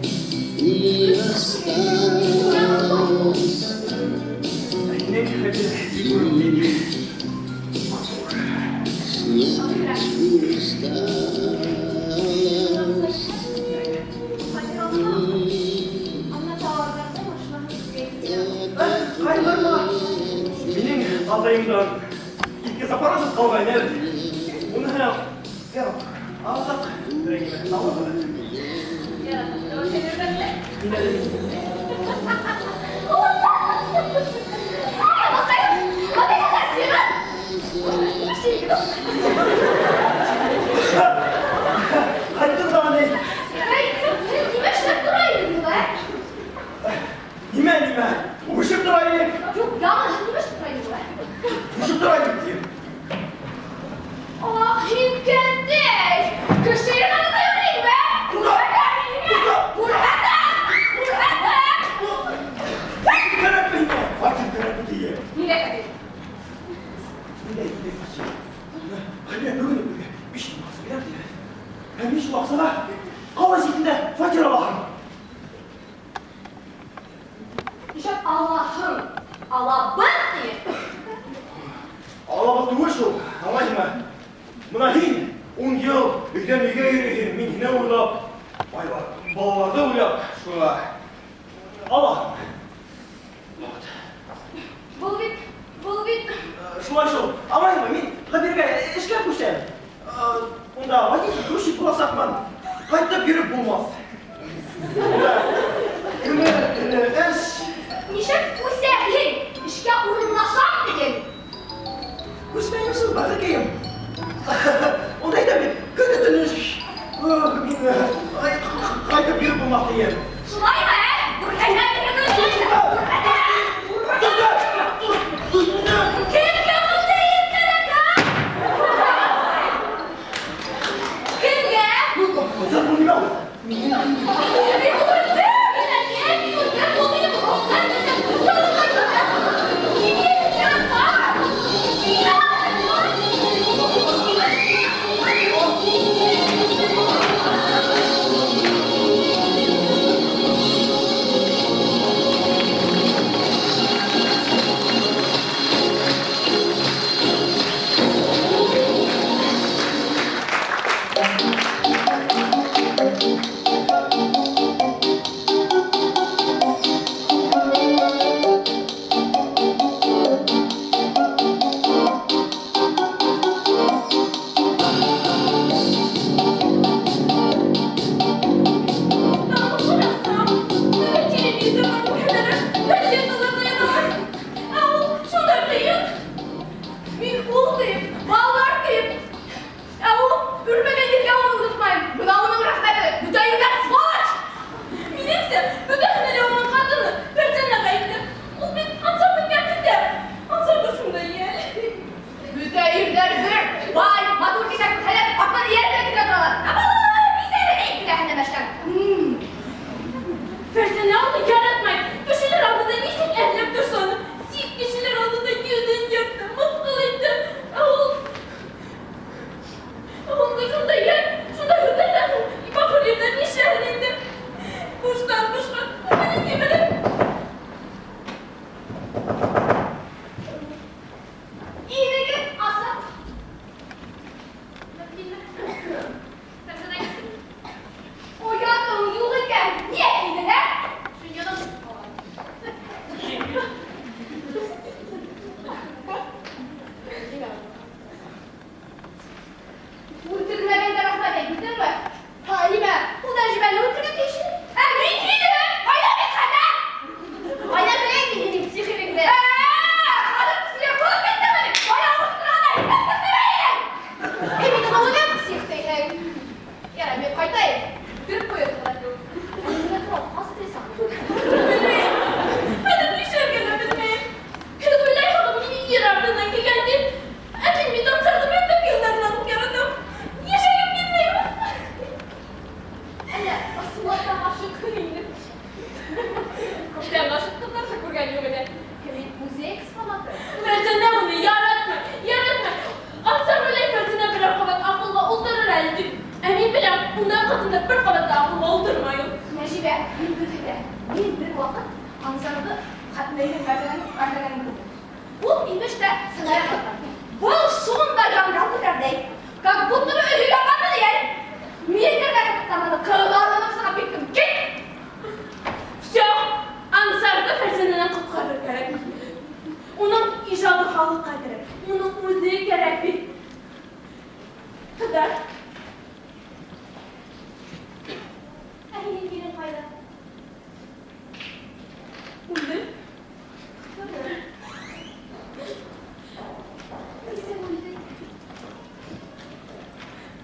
C: Вот и осталось
D: Минең хәҙер күренмәй.
C: снять усталость.
D: Ҡайғырма. Минең атайымдан ике Запорожец ҡалған әле. Уныһы ярар. Алһаҡ, берәй нимә алабыҙ. Мин әле ҡайттың да ни?
A: Нимә эшләп тора инең, ә?
D: Нимә, нимә? Үбешеп тора инек.
A: Юҡ, яңы нимә эшләп тора инең, ә?
D: Үбешеп тора инек тием.
A: Ах, һин кәнтәй! Кеше янында йөрөйме? Күрһәтәм һиңә! Күрһәтәм! Күрһәтәм!
D: Кәрәкме һиңә? Фатир кәрәкме тием.
A: Ниңә кәрәк?
D: Ниндәй ниндәй фатир? Хәлиә бөгөн үк беҙгә 500 мең аҡса бирәм тине. Һәм мин шул аҡсаға ҡала ситендә фатир алаһың.
A: Нишләп алаһың? Алабыҙ тием.
D: Алабыҙ түгел шул, аңлайһыңмы? Бына һин 10 йыл өйҙән өйгә йөрөйһөң, мин һине уйлап, балаларҙы уйлап, шуға алаһың. Вот.
E: Был бит, был бит.
D: Шулай шул. Аңлайһыңмы, мин Хәбиргә эшкә күсәм. Унда водитель, грузчик буласаҡмын. Ҡайтып йөрөп булмаҫ. Унда көнө, төнө эш.
A: Нисек күсәһең? Эшкә урынлашам тиген.
D: Күсмәйем шул, бәхеткәйем. Унда әйтәм бит, көнө төнө эш. Мин ҡайтып йөрөп булмаҫ тиген.
A: Шулаймы, ә? Кемгә монда кәрәк, а? Кемгә?
D: Ансар, был нимә ул?
A: Мин үлдем! Мин үлдем! Ул минең рухым менән
E: Танышырсам, бөтә телевизорҙан күрһәтәләр, газеталарҙа яҙалар. Ә ул шундай ҡыйын.
A: Мин ул тиеп, балалар тиеп. Ә ул өрмәгән ергә уны онотмайым. Бына уның рәхмәте. Бөтә ерҙәр сволочь!
E: Минеңсә, бөтәһенә лә уның ҡатыны Фәрзәнә ғәйепле. Ул бит Ансарҙы кәмһетә. Ансар ҙа шундай йәл.
A: Бөтә ирҙәр бер, бай, матур кисә күрһәләр, артынан эйәреп китә торалар. Ә балалары бисәре әйт киләһендә мәшәм.
E: Фәрзәнә уны яратмай. Кешеләр алдында нисек әрләп торса уны. Сит кешеләр алдында йөҙөн йыртты, мыҫҡыл итте. Ә ул Ә ул шундай йәл, шундай һүҙҙәрҙән һуң бахыр ирҙәр нишләһен инде? Буштан бушҡа күңелен емереп.
A: Инегеҙ асыҡ.
E: Мөмкинме? Фәрзәнә китте.
A: Оятың юҡ икән. Ниңә килдең, ә?
E: Донъянан үтеп ҡалған.
A: Үлтермәгәндә рәхмәт әйт, белдеңме? Һа, нимә? Ул Нәжибәне үлтергән тейеш. Ә мин һине! Ҡайҙа бит хәҙер? Ҡайҙа беләйем мин һинең психиреңде? Ә, хәҙер псих булып киттеңме? Ҡайҙа ултырғанда һин? Ә мин уны уйлап псих тиһең. Ярай, мин ҡайтайым. Төрөп ҡуйырға юҡ. Ә нимә турала ҡас тейһең?
E: Белмәйем. Хәҙер нишләргә лә белмәйем. Һеҙ уйлайһығыҙ, мине ир артынан килгән тип. Ә мин бит Ансарҙы мәктәп йылдарынан уҡ яратам. Йәшәгем килмәйме?
A: Әллә Асылата ғашиҡһың инде?
E: Күптән ғашиҡ ҡыҙҙарҙы күргән юҡ ине.
A: Кем музей экспонаты?
E: Фәрзәнә уны яратмай, яратмай. Ансар уйлай Фәрзәнә берәр ҡабат аҡылға ултырыр әле тип. Ә мин беләм, ундай ҡатындар бер ҡабат та аҡылға ултырмай ул.
A: Нәжибә, мин бер әйтәм. Мин бер ваҡыт Ансарҙы Нәйҙең Фәрзәнәне күрҙем. Ул имеш тә сынаяҡ тота. Был шунда яңғырап күтәрҙе. Как будто бы өйө янған әле. Мин кергән туҡтаманы, ҡыҙарынып сығып киттем. Кит!
E: Всё, Ансарҙы Фәрзәнәнән ҡотҡарыр кәрәк. Уның ижады халыҡҡа кәрәк. Уның үҙе кәрәк бит. Ҡыҙҙар.
A: Ә һинең ирең ҡайҙа?
E: Үлде.
A: Нисек үлде?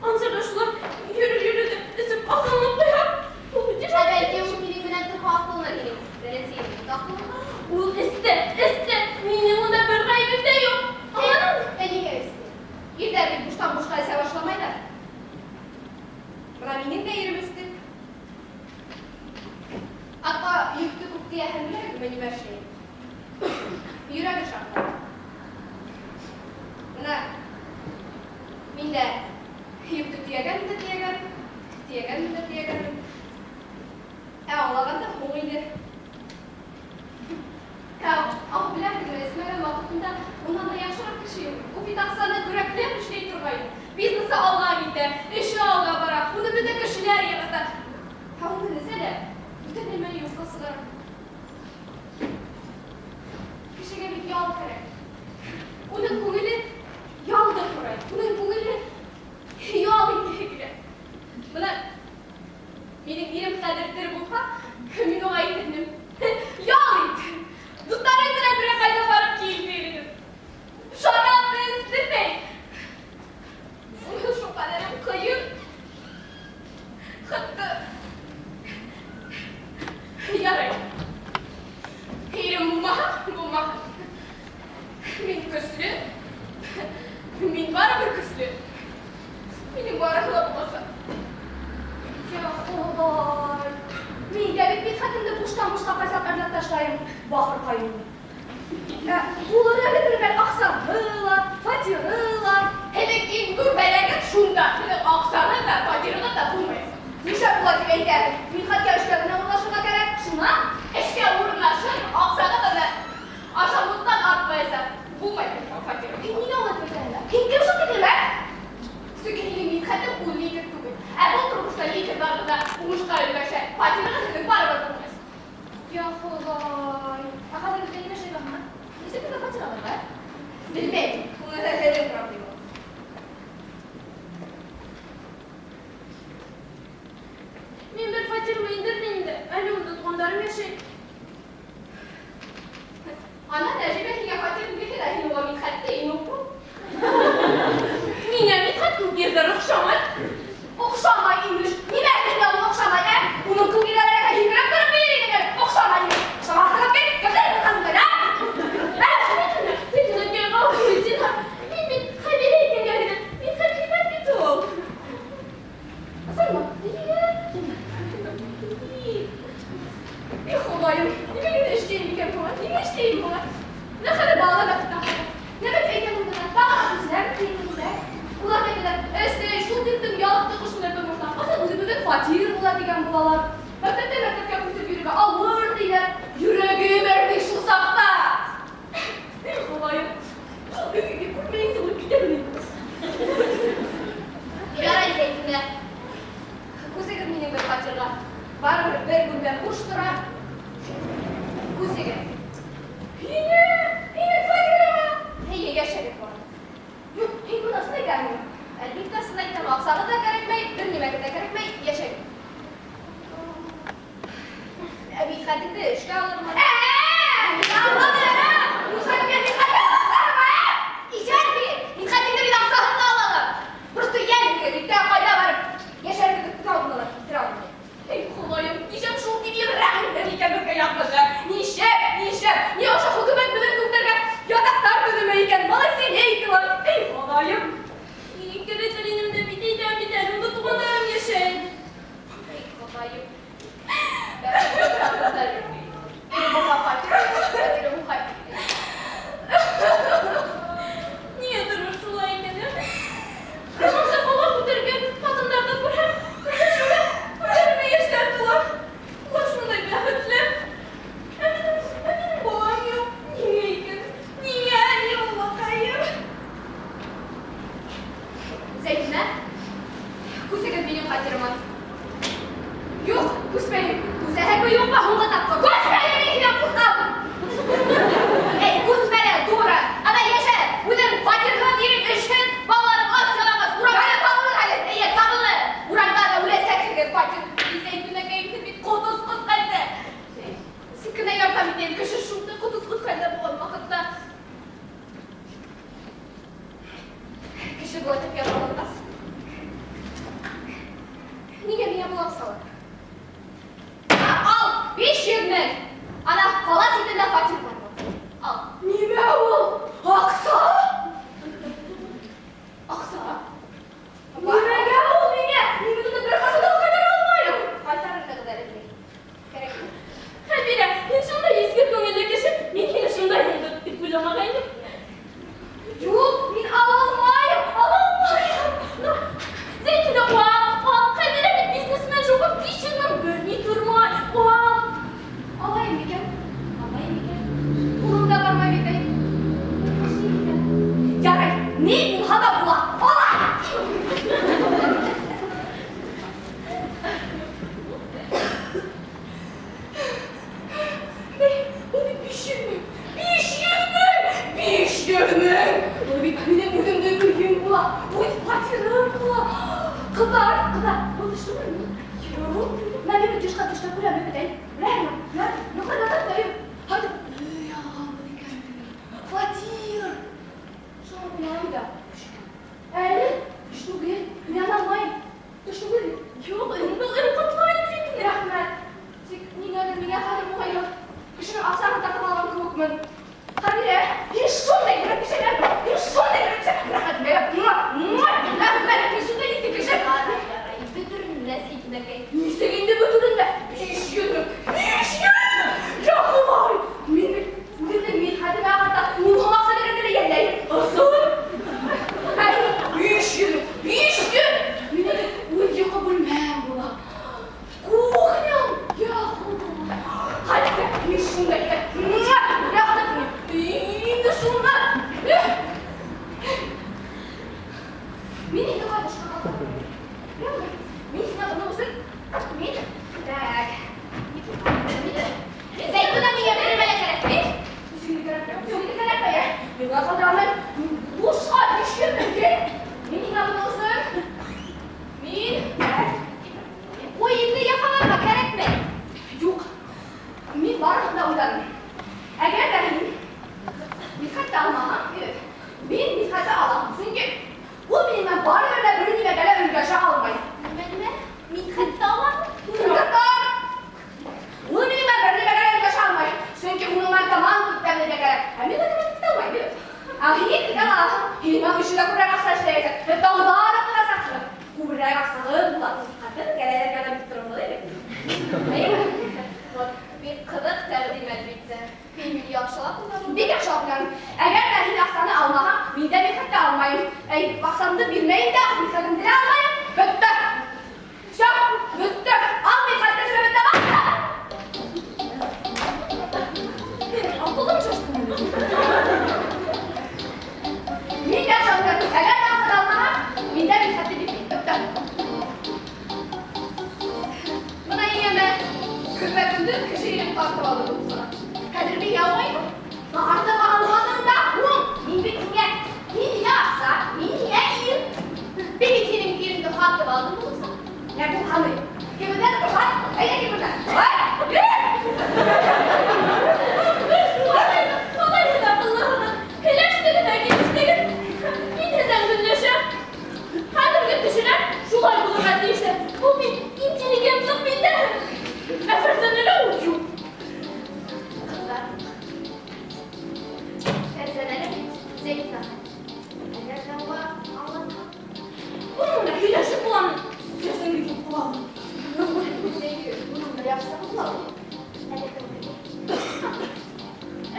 E: Ансар ҙа шулай йөрөр-йөрөр ҙә эсеп аҡылланып ҡуя. Ул бит
A: Ә
E: ижад
A: бәлки ул һинең менән торһа аҡылланыр ине. Беренсе иреңдең аҡыллы.
E: Ул эсте, эсте. Минең унда бер ғәйебем дә юҡ. Аңланыңмы?
A: Ә ниңә эсте? Ирҙәр бит буштан бушҡа эсә башламайҙар. ташлайым бахырҡайым. Булыр әле бер мәл аҡсаны ла, фатиры ла.
E: Һинең иң ҙур бәләгең шунда. Һинең аҡсаны да, фатирыңы да булмаясаҡ.
A: Нишләп була тип әйтәһең? Мидхәткә эшкә генә урынлашырға кәрәк. Шунан
E: Эшкә урынлашыр, аҡсаны да ашамлыҡтан артмаясаҡ. Булмай һинең фатирың.
A: Һин ниңә улай тип әйтәһең дә? Һин кем шул тиклем, ә?
E: Сөнки һинең Мидхәтең ул лидер түгел. Ә был тормошта лидерҙар ғына уңышҡа өлгәшә. Фатирығыҙ һеҙҙең барыбер булмаясаҡ.
A: Я Хоҙай. Ә хәҙер беҙгә нимә эшләй баһына? Нисек беҙгә фатир алырға?
E: Белмәйем. Уныһы һеҙҙең проблема.
F: Мин бер фатирға индермәйем инде. Әле унда туғандарым йәшәй.
E: Ана Нәжибә һиңә фатирын бирһә лә, һин уға Мидхәтте иң уҡы.
F: Миңә Мидхәт күп ерҙәр оҡшамай.
A: Оҡшамай имеш. Нимә һиңә ул оҡшамай, ә? Уның күк ерҙәргә һикереп тороп бейер инең әле. Оҡшамай имеш. Оҡшамаҫлығын бит, кемдәр булған ә? Ә?
F: Зәйтүнәкәй, ғәфү ит, зинһар. Мин бит Хәбирә әйткәнгә генә. Мидхәт һәйбәт бит ул.
A: Ысынмы?
E: Эй, Хоҙайым, нимә генә эшләйем икән быға? Нимә эшләйем быға?
A: Нәхәле балалар да көтә хәҙер. Нәмә әйтәм унда? Тағы күзләр киенде. Улар әйтәләр, әсәй, шул тиклем ялыҡтыҡ ошондай тормоштан. Ҡасан үҙебеҙҙең фатир була тигән булалар. Мәктәптән мәктәпкә күсеп йөрөргә ауыр тиҙәр. Йөрәгем әрней шул саҡта.
E: Эй, Хоҙайым, шул өйгә күрмәйенсә үлеп китәмен инде.
A: Ярай, Зәйтүнә. Күсегеҙ минең бер фатирға. Барыбер бер бүлмә буш тора. Күсегеҙ.
E: Һиңә, һинең фатирыңа.
A: Эйе, йәшәгеҙ бара. Юҡ, һин быны ысын әйтәһеңме? Әлбиттә, ысын әйтәм. Аҡсағыҙ ҙа кәрәкмәй, бер нимәгеҙ ҙә кәрәкмәй, йәшәгеҙ. Ә Мидхәтеңде эшкә алырмын. Ә-ә! Аңладым! Мин Мидхәтте аласағым, ә? Ишәр бит! Мидхәтеңде мин аҡсаһын да алалар. Просто йәл бит, ҡайҙа барып йәшәргә көтә алдылар, килтерә алмай.
E: Эй, Хоҙайым, нишләп шул тиклем рәхимһеҙ икән беҙгә яҙмышы? Нишләп, нишләп? Ни ошо хөкүмәт беҙҙең күктәргә ятаҡтар төҙөмәй икән? Малосемейкалар. Эй, Хоҙайым.
F: Икеләтер инем дә бит әйтәм бит әле, унда туғандарым йәшәй.
A: Эй, Хоҙайым. Ире булһа фатир, фатиры булһа
F: Ниңә тормош шулай икән, ә? Шунса бала күтәргән ҡатындарҙы күрһәм, шунда күҙҙәремә йәштәр тула. Улар шундай бәхетле. Ә минең балам юҡ. Ниңә икән? Ниңә, эй, Аллаҡайым?
A: Зәйтүнә, күсегеҙ минең фатирыма. Юҡ, күсмәйем. Күсәһеңме, юҡмы, һуңғы тапҡыр. Күсмәйем, мин һинән ҡурҡам. Эй, күсмә лә, дура. Ана йәшә, үҙең фатирһыҙ, ирең эшһеҙ, балаларың ас яланғас. Урамда табылыр әле. Эйе, табылыр. Урамда ла үләсәкһегеҙ фатир.
E: Зәйтүнәкәйем, һин бит ҡот осҡос хәлдә. Нисек кенә ярҙам итәйем, кеше шундай ҡот осҡос хәлдә булған ваҡытта.
A: Кеше былай тип яраланғас. Нигә миңә был аҡсалар? Ал, 500 мең. Ана ҡала ситендә фатир бар. Ал.
E: Нимә ул? Аҡса? Аҡса? Нимәгә ул миңә? Мин бит уны бер ҡасан да ҡайтара алмайым.
A: Ҡайтарырһығыҙ әле мин. Кәрәк.
F: Хәбирә, һин шундай изге күңелле кеше, мин һине шундай һуңды тип уйламағайным.
A: Юҡ, мин ала алмайым, ала алмайым.
F: Ну, Зәйтүнә, ал, ал, Хәбирә бит бизнесмен, шуға 500 мең бер ни тормай, ал.
A: Алайым микән? Алайым микән? Ҡулым да бармай бит әй. Ярай, ни булһа ла була. Алай!
E: Бей, ул бит 500 мең. 500 мең! 500 мең! Ул бит минең үҙемдең өйөм була, үҙ фатирым була.
A: Ҡыҙҙар, ҡыҙҙар, был төш түгелме? Юҡ. Мин бит йышҡа төштә күрәм бит әй. Беләһеңме? Йоҡлап ятам да, һайҙа, өй алғанмын икән. Фатир. Шуға уйлайым да. Әле төш түгел, мин ана алмайым. Төш түгел.
F: Юҡ, был ҡотлайым Зәйтүнә.
A: Рәхмәт. Тик ниңәлер миңә хәҙер моңайып, кешенең аҡсаһын тартып алған кеүекмен. Хәбирә, һин шундай йөрәк кеше, һин шундай йөрәк кеше. Рәхмәт, рәхмәт, һин шундай изге кеше.
F: Ярай, ярай, бөтөрөнмә, Зәйтүнәкәй.
E: Нисек инде бөтөрөнмә? 500
A: кеше дә күбрәк акча эшләячәк. Тагы да арттырачаксың. Күбрәк акчагыз була. Хатын кәрәләр янына бит торырлык иде. Әйеме?
E: Вот, бик кызык тәкъдим, әлбәттә. Мин яхшылап уйладым.
A: Бик яхшылап уйладым. Әгәр дә һин акчаны алмаһаң, мин дә Мидхәткә алмайым. Әй, акчамны бирмәем дә, Мидхәтемне дә алмайым. Бетте. Всё, бетте. Ал Мидхәтне, всё бетте.
E: Акылым шашты.
A: Мин яхшы уйладым. Әгәр дә акчаны алмаһаң, мин дә Мидхәтне бирмәйем. Бетте.
E: Менә янә көпә-көндез кеше ирен тартып алды булса.
A: Хәзер мин алмыйм. Артык алмадың да, һуң. Мин бит һиңә, мин һиңә акча, мин һиңә ир. Мин бит һинең иреңне һатып алдым булса. Ә бу ханый. Кемнән торган? Әйдә кемнән? Ай!
E: Алай да акыллы гына. Һөйләште генә, килеште. Мин һеҙҙән көнләшәм. Хәҙерге кешеләр шулай булырға тейешләр. Бу бит интеллигентлык бит. Ә Фәрзәнәлә ул юҡ.
A: Кызлар. Фәрзәнәле бит Зәйтүнә. Әгәр дә уға аңлатһаң.
E: Уның менән һөйләшеп буламы? Сәсеңде юҡ буламы?
A: Уның бер яҡшысы була ул. Әллә кем белә.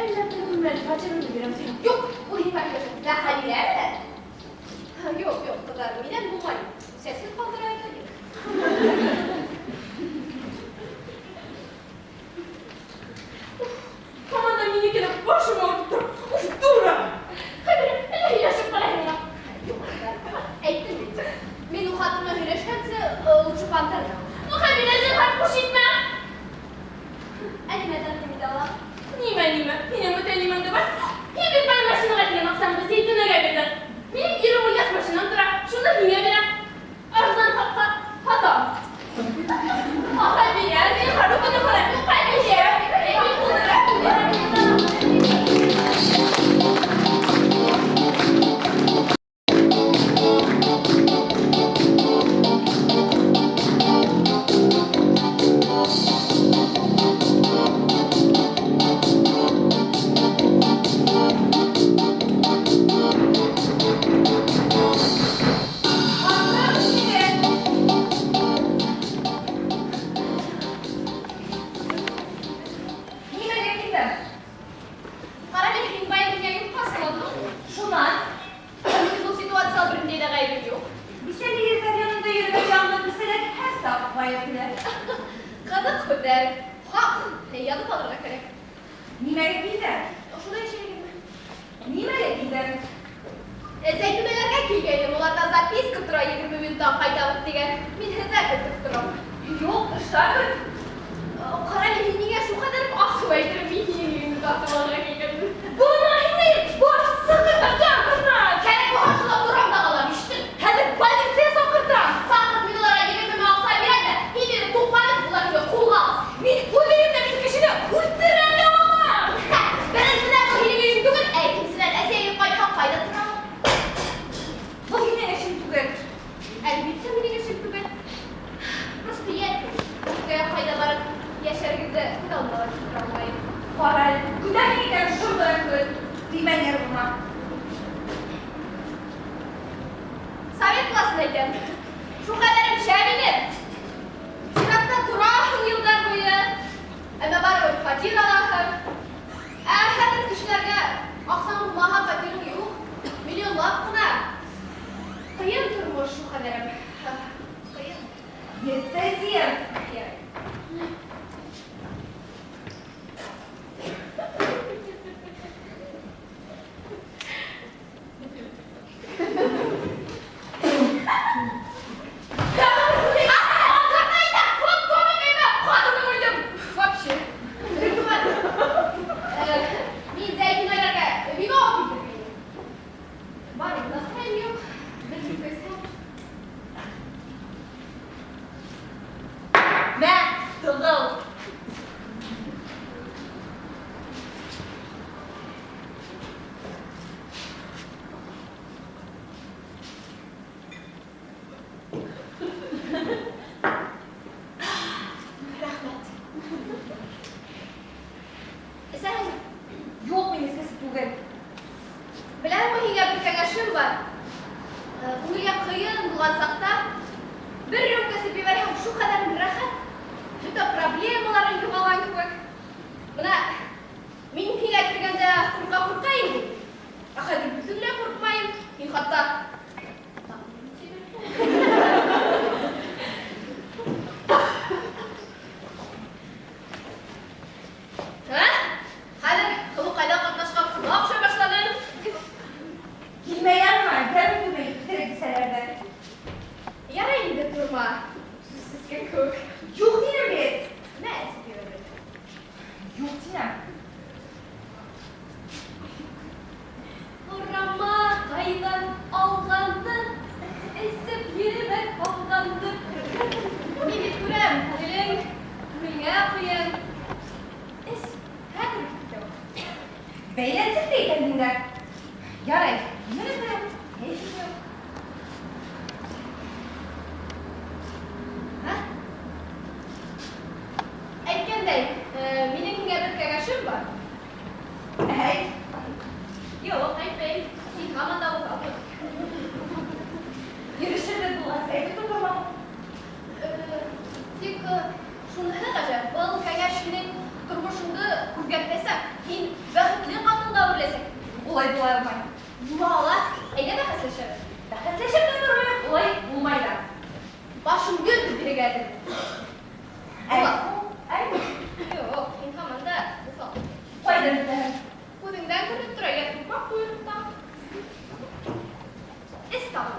E: Әллә бер бүлмәле фатирыңды бирәм тиһең.
A: Юҡ, ул һиңә килешә. Ә Хәлилә белән? Юҡ, юҡ, ҡыҙҙар, минән булмай. Сәсен ҡалдыра килер.
E: Һаман да минекелә башым ауыртып тора. Уф, дура! Хәбирә, әллә һөйләшеп ҡарайһың?
A: Юҡ, ҡыҙҙар, әйттем бит. Мин ул хатын менән һөйләшкәнсе, лучше пантера.
E: Ну, Хәбирә, зинһар, буш итмә.
A: Ә нимә тәҡдим итә алам?
E: Нимә, нимә? Һинең бүтән нимәң дә бар. Һин бит бай машинаға тигән аҡсаңды Зәйтүнәгә бирҙең. Минең ирем Ильяс машинам тора. Шуны һиңә бирәм. Арзан хаҡҡа һатам. Хәбирә, зинһар, үкенеп ҡара. Хәбирә, мин булдыра.
A: Аттым һине.
F: Нимәгә килдең?
E: Ҡара әле, һин бая миңә юҡҡа салдың.
F: Шунан.
E: Минең был ситуацияла бер ниндәй ҙә ғәйебем юҡ.
F: Бисәле ирҙәр янында йөрөгән яңы бисәләр һәр саҡ ғәйепле.
E: Ҡыҙыҡ һүҙҙәр. Хаҡ, яҙып алырға кәрәк.
F: Нимәгә килдең?
E: Ошолай эшләгәнме?
F: Нимәгә килдең?
E: Зәйтүнәләргә килгәйнем, уларҙа записка тора, 20 минуттан ҡайтабыҙ тигән. Мин һеҙҙә көтөп торам.
F: Юҡ, тышта көт.
E: Ҡара әле, һин ниңә шул ҡәҙәр асыу әйтерем, мин һинең өйөңдө тартып алырға килгәнмен. Бына һине бар сығырға бына.
A: Кәрәк булһа, шунда торам да ҡалам, ишеттең?
F: Хәҙер полиция саҡыртам.
A: Саҡырт, мин уларға 20 мең аҡса бирәм дә, һин мине туҡманып, улар мине ҡулға аласың.
F: Мин үҙем дә мин кешене үлтерә лә алам.
A: Беренсенән, был һинең өйөң түгел, ә икенсенән, әсәйең ҡайтһа, ҡайҙа торам?
F: Был һинең эшең түгел.
E: Әлбиттә, минең эшем түгел.
A: Просто йәл. Күпкә ҡайҙа барып йәшәргемде күҙ алдыма ла килтерә алмайым.
F: Ҡара әле, көтәһең икән, шунда көт. Теймә нервыма.
E: Совет классын әйтәм. Шул ҡәҙәрем шәп ине.
A: Сиратта тораһың йылдар буйы. Әммә барыбер фатир алаһың. Ә хәҙер кешеләргә аҡсаң булмаһа, фатирың юҡ. Миллионлап ҡына. Ҡыйын тормош шул ҡәҙәрем. Ҡыйын.
F: Етте тием.
A: Ярай.
E: Вообще.
A: Мин Зәйтүнәләргә вино килтергәйнем. Бар, настроение юҡ. Бер көсәм.
F: Мә, тығыл.
A: Рәхмәт. Эсәһеңме?
F: Юҡ, мин эскесе түгел.
A: Беләһеңме, һиңә бер кәңәшем бар. Күңелгә ҡыйын булған саҡта бер рюмка эсеп ебәрһәң, шул ҡәҙәр рәхәт. Бөтә проблемаларың юғалған кеүек. Бына мин һиңә кергәндә ҡурҡа-ҡурҡа инем. Ә хәҙер бөтөнләй ҡурҡмайым. Мин хатта Һа? Хәҙер һылыуҡайҙа ҡатнашҡан ҡыҙға оҡшай башланың.
G: Килмә яныма, кәмем түгел, иҫерек тисәләр ҙә.
A: Ярай инде торма. Сүзсез кеүек.
G: Юҡ тинем бит.
A: Мә, эсеп ебәрҙе.
G: Юҡ тинем.
A: Һорама ҡайҙан алғанды, эсеп ебәр ҡалғанды. Мин бит күрәм, күңелең күңелгә ҡыйын. Эс, хәҙер китә ул.
G: Бәйләнсек тә икәнһең дә. Ярай, мине дә юҡ, кәйефем юҡ.
A: Һа? Әйткәндәй, минең һиңә бер кәңәшем бар.
G: Әйт.
A: Юҡ, әйтмәйем. Һин һаман да уҫалһың.
G: Йөрөшөрбөҙ булғас, әйтеп тормам.
A: Тик шуныһы ғәжәп, был кәңәш һинең тормошоңдо үҙгәртәсәк, һин бәхетле ҡатынға әүереләсәк.
G: Улай була алмай.
A: Була ала. Әйҙә бәхәсләшәбеҙ.
G: Бәхәсләшеп тә тормайыҡ, улай булмай ҙа.
A: Башым гөл бирергә әҙер.
G: Әйт. Әйт.
A: Юҡ, һин һаман да уҫал.
G: Ҡайҙан беләһең?
A: Күҙеңдән күренеп тора, йә тупаҡ ҡойроҡтан. Эс тағы.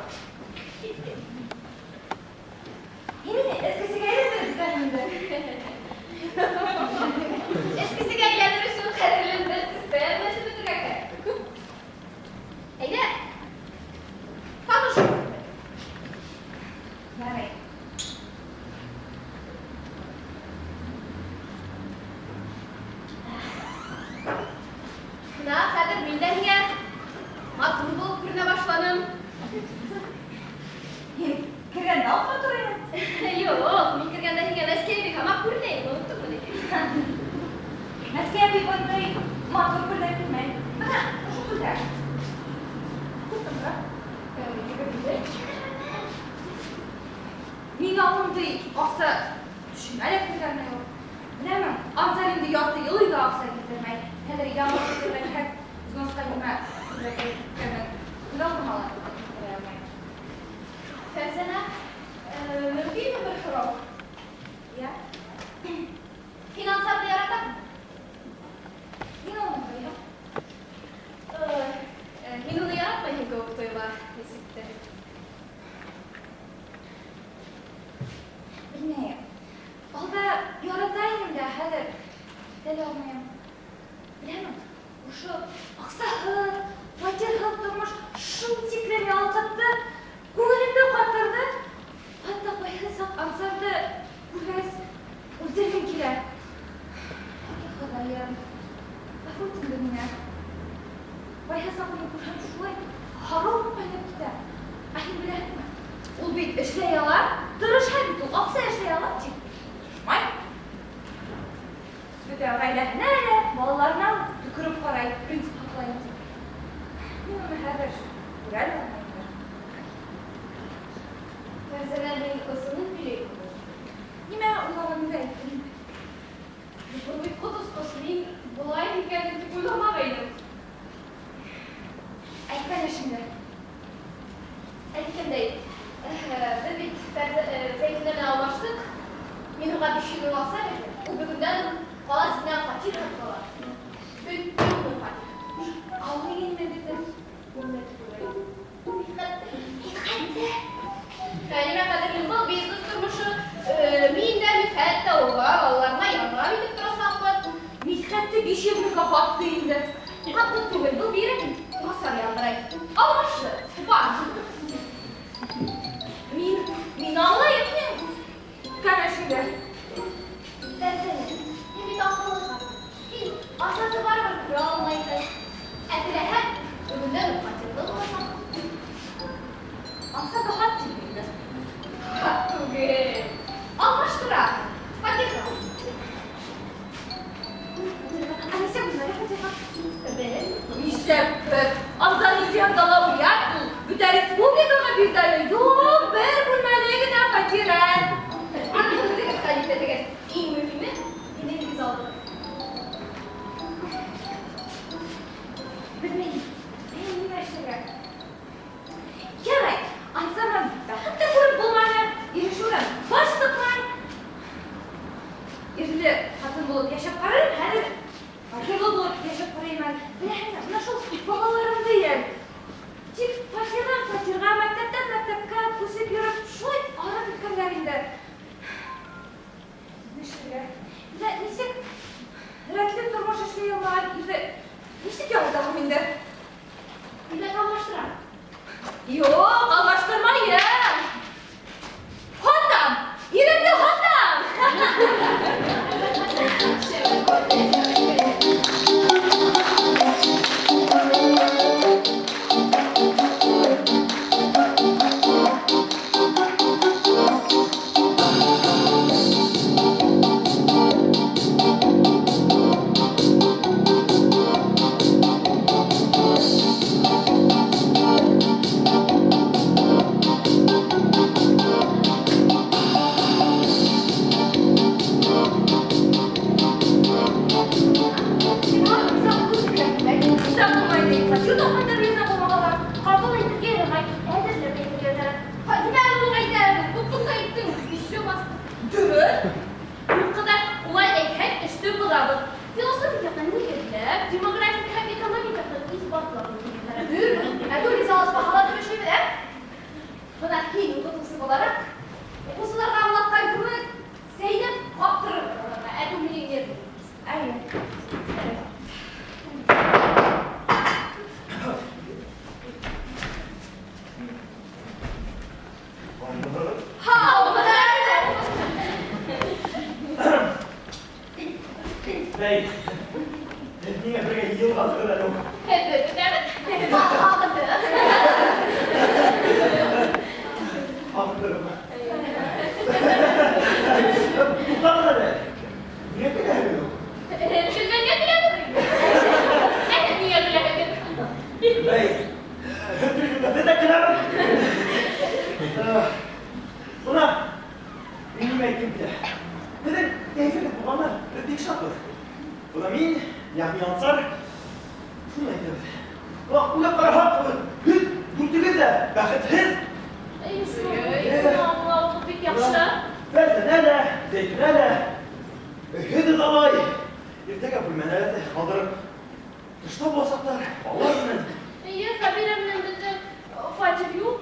G: Һин мине эскесегә әйләндереп бөтәһең инде.
A: Эскесегә әйләнер өсөн ҡәҙерлем бер система эсеп бөтөргә кәрәк. Әйҙә, танышығыҙ.
G: Ярай.
A: Бына хәҙер мин дә һиңә матур булып күренә башланым.
G: Һин кергәндә үк матур инең.
A: Юҡ, мин кергәндә һиңә Мәскәй әбей һымаҡ күренә инем, оноттоңмо ни?
G: Мәскәй әбей бындай матур күлдәк кеймәй. Бына ошо күлдәк. Күптән тора. Миңә ундай аҡса төшөмә лә кергәне юҡ. Беләмен, Ансар инде ярты йыл өйгә аҡса килтермәй. Хәҙер яңы килтермәй, взносҡа нимә киткәнен күҙ алдыма ла килтерә алмайым.
A: Фәрзәнә, мөмкинме бер һорау?
G: Йә.
A: Һин Ансарҙы яратаһыңмы?
G: Мин уны һөйәм.
A: Һин уны яратмайһың кеүек тойола, нисектер.
G: Белмәйем. Алда ярата инем дә, хәҙер китә лә алмайым. Беләмен, ошо аҡсаһыҙ, фатирһыҙ тормош шул тиклем ялҡытты, күңелемде ҡатырҙы. Хатта ҡайһы саҡ Ансарҙы күргәс, үлтергем килә. Эй, Хоҙайым, ғәфү ит инде мине. Ҡайһы саҡ уны күрһәм, шулай һарыу ҡайнап китә. Ә һин беләһеңме? Ул бит эшләй ала, тырышһа бит ул аҡса эшләй ала, тик тырышмай. Бөтә ғаиләһенә лә, балаларына ла төкөрөп ҡарай, принцип һаҡлайым тип. Мин уны хәҙер күрә лә алмайым.
A: Фәрзәнә, мин ысынын һөйләйем.
G: Нимә уйлағанымды әйттем инде.
A: Был бит ҡот осҡос, мин былай икәнен тип уйламағайным.
G: Әйтмә шунда.
A: Әйткәндәй, беҙ бит Зәйтүнә менән алмаштыҡ. Мин уға 500 мең аҡса бирҙем. Ул бөгөндән үк ҡала ситенән фатир һатып ала. Бөттө уның фатиры.
G: Алмай инде бит.
A: Мидхәтте. Мидхәтте. Нимә ҡәҙерлем, был бизнес тормошо. Мин дә Мидхәт тә уға, балаларына ярҙам итеп торасаҡбыҙ.
G: Мидхәтте 500 меңгә һатты инде.
A: Һатты түгел, был бигерәк насар яңғырай. Алмашты, бар.
G: Мин аңлайым һинең кәңәшеңде.
A: Фәрзәнә, һин бит аҡыллы ҡатын. Һин Азатты барыбер күрә алмайһың. Ә теләһәң, бөгөндән үк фатирлы буласаҡ.
G: Азат хат тип инде.
A: Хат түгел. Алмаштыра. Фатирға.
G: Ә нисә бүлмәле фатирға?
A: Бер.
G: Нишләп
A: бит әле. Юк, бер бүлмәле генә фатир. Аны үзегез хәл итәдегез. Иң мөһиме, минем ризалыгым. Белмим, мин нимә эшләргә? Ярай, Ансардан бәхет тә күреп булмады, ирешүгә баш сыкмай. Ирле хатын булып яшәп карыйм, хәзер фатирлы булып яшәп карыйм әле. Беләһеңме, менә шул балаларым дияр. Тик фатирдан фатирга, мәктәптән мәктәпкә күсеп йөреп, шулай арып беткәннәр инде. Нишләргә? Менә ничек рәтле тормыш эшли алмаган ирде ничек яратам инде? Димәк, алмаштырам. Юк, алмаштырмаем. Һатам! Иремне һатам! Сиңа риза булу кирәк. Риза булмай ди. Фатир тапканда риза булмаганнар.
E: Кабул итергә ярамай, әзерләп әйтергә кирәк.
A: Нимә ул әйтә? Тоттың да әйттең. Еще бастың. Дөрес.
E: Юк кадәр улай әйтһәң, эшне бозабыз. Философик яктан нигезләп, демографик һәм экономик яктан исбатлап әйтергә кирәк.
A: Дөрес. Ә то ризалашмаһалар дип эшлибез, ә? Бына һин укытыусы булараҡ, уҡыусыларға аңлатҡан кеүек, сәйнәп ҡаптырыр уларға, ә то минең нервым. Әйе. Һаумы!
D: Бәй, ниңә бергә йыйылғанһығыҙ әле ул?
E: Һеҙҙе көтәбеҙ.
A: Һағындыҡ.
D: Һағындырырмы? Туҡтағыҙ әле. Ниңә көләһегеҙ ул?
E: Көлгәнгә көләбеҙ. Ә һеҙ ниңә көләһегеҙ?
D: Бәй, һеҙ көлгәндә беҙ ҙә көләбеҙ. Бына, мин нимә әйткем килә. Беҙҙең кәйефебеҙ булғанына беҙ бик шатбыҙ. Бына мин, йәғни Ансар, шуны әйтәбеҙ. Бына уйлап ҡараһаҡ, һеҙ дүртегеҙ ҙә бәхетһеҙ.
E: Әй, шул. Аңлауығыҙ бик яҡшы.
D: Фәрзәнә лә, Зәйтүнә лә, һеҙ алай. Иртәгә бүлмәләрҙе ҡалдырып, тышта буласаҡтар, балалар менән.
E: Эйе, Хәбирә менән беҙҙә фатир юҡ.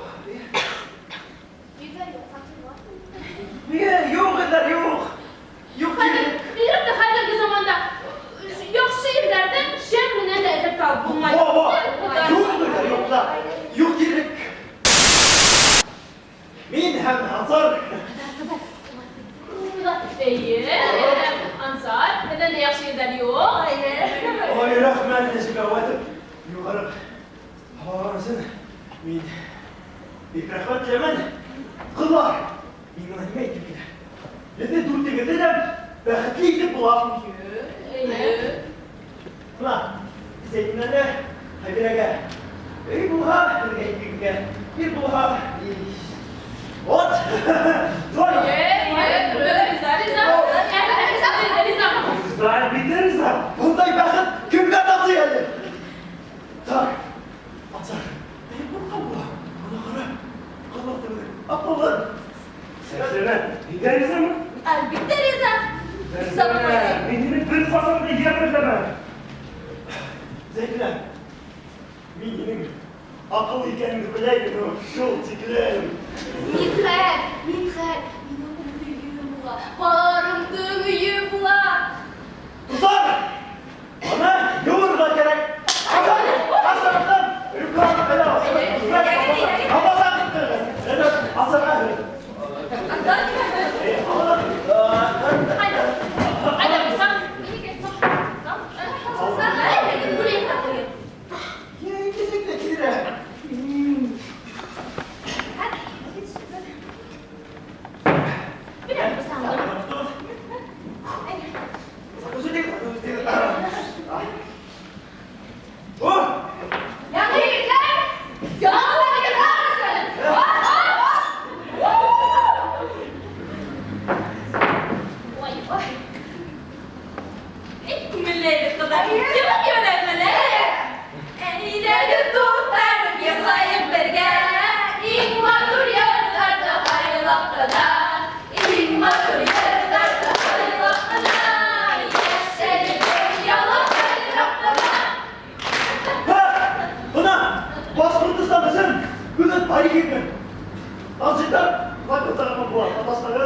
A: Өйҙә юҡ, фатир бар.
D: Нигә юҡ эҙләр, юҡ. Юҡ
E: Хәҙер,
D: тиерлек.
E: бигерәк тә хәҙерге заманда яҡшы ирҙәрҙе шәм менән дә эҙләп табып булмай.
D: Во, во.
E: Хоҙай.
D: Юҡ эҙләр, юҡ та. Юҡ тиерлек. Мин һәм Ансар.
E: Эйе, Ансар, һеҙҙән дә яҡшы ирҙәр юҡ.
D: Ой, рәхмәт, Нәжибә, вәтеп. Юғары һауалар мин бик рәхмәт теләмен. Ҡыҙлар, мин бына нимә әйткем килә. Беҙҙе дүртегеҙҙе лә бәхетле итеп була.
E: Эйе.
D: Бына, Зәйтүнәне Хәбирәгә. Өй булһа, беҙгә икегеҙгә. Ир булһа, вот. Шулай.
E: Эйе, риза, риза. Риза, риза.
B: Риза, әлбиттә риза.
D: Бындай бәхет кемгә татый әле? Так, Ансар, әй, ҡурҡам була. Бына ҡара, ҡыҙлар түгел, аҡыллы.
B: Фәрзәнә, һин дә ризамы?
A: Әлбиттә риза. Риза булмай.
B: Мин һине бер ҡасан да йәберләмәм.
D: Зәйтүнә, мин һинең аҡыллы икәнеңде белә инем, шул тиклем.
A: Мидхәт, Мидхәт, минең өйөм була, балаларымдың өйө була.
D: Дуҫтар, бына йыуырға кәрәк. Ансар, Ансарҙан рюмкаларҙы ҡайҙа? Рамазан Ансарға.
A: Ансар,
E: Ҡайҙа? Ҡайҙа, риза?
A: Ансар, әйҙә, бүләк ҡуйып.
D: Кисәк килә.
A: Һәт,
E: Беләм, риза.
D: Тарих итмәк. Таҗиклар закон тарафы була, таташлары.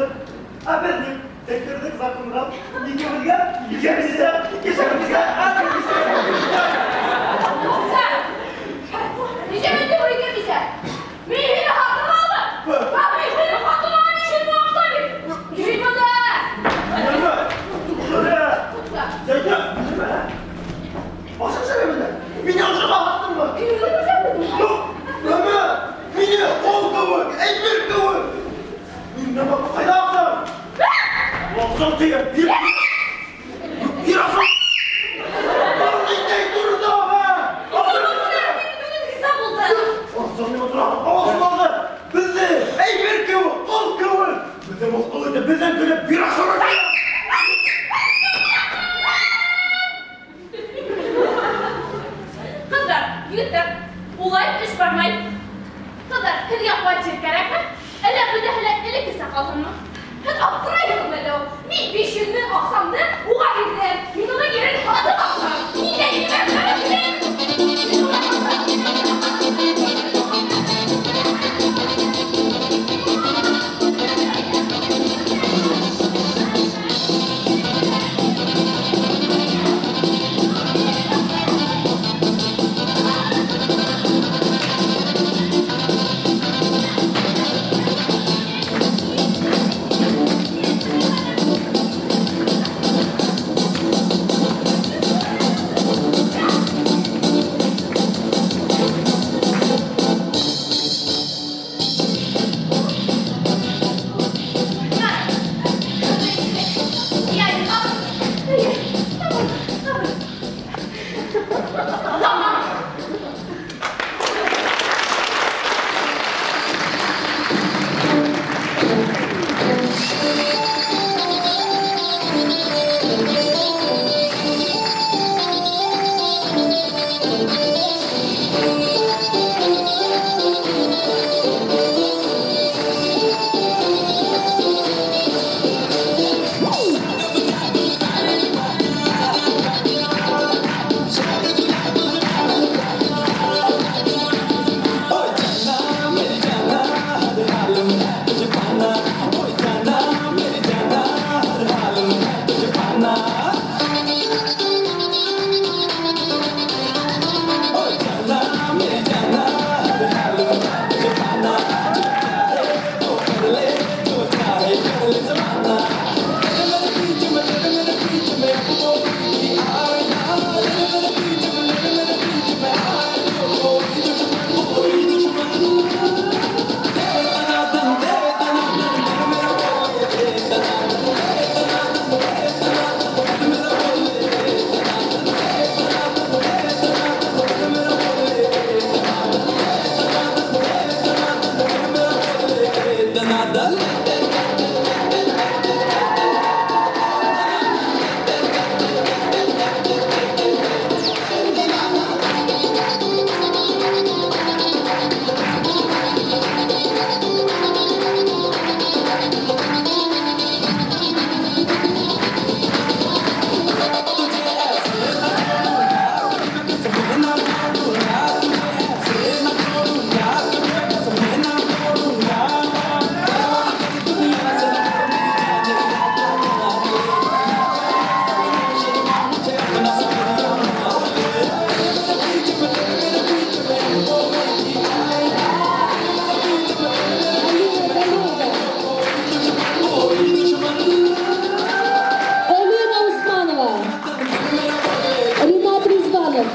D: Ә без ни? Тектердек законга. Икебезгә, икебезгә, икешәребезгә,
E: Тукта! Ничә инде бу ике бисә? Мин һине һатып алдым! Ә мин һине хатыныңа ничек бу акча бит? Йөри монда!
D: Нәмә? Тукта!
E: Тукта!
D: Зәйтүн, нәмә? Башың шәрәмендә. Мине ашарга аттыңмы? Ну, нәмә? Мине кол кеүек, әйбер кеүек. Мин нәмә, кайда акчам? Акчам дигән, бир. Бир акчам. Бар итәй турыда, ха? Акчам.
E: Риза булды.
D: Акчам миңа тора, аласың алды. Безне әйбер кеүек, кол кеүек. Безне мыскыл итеп, бездән көлеп, бир акчаны.
E: Кызлар, егетләр, улай эш бармай. Кызлар, һеҙгә фатир кәрәкме? Әллә бөтәһе лә элеккесә ҡалһынмы? Һеҙ аптырайһығыҙмы әллә ул? Мин 500 мең аҡсамды уға бирҙем. Мин уның ерен һатып алдым. Ниндәй ебәрҙем? Tamam.
H: Элина Усманова, Ринат Ризванов,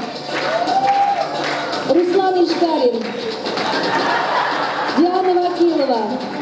H: Руслан Ишгарин, Диана Вакилова.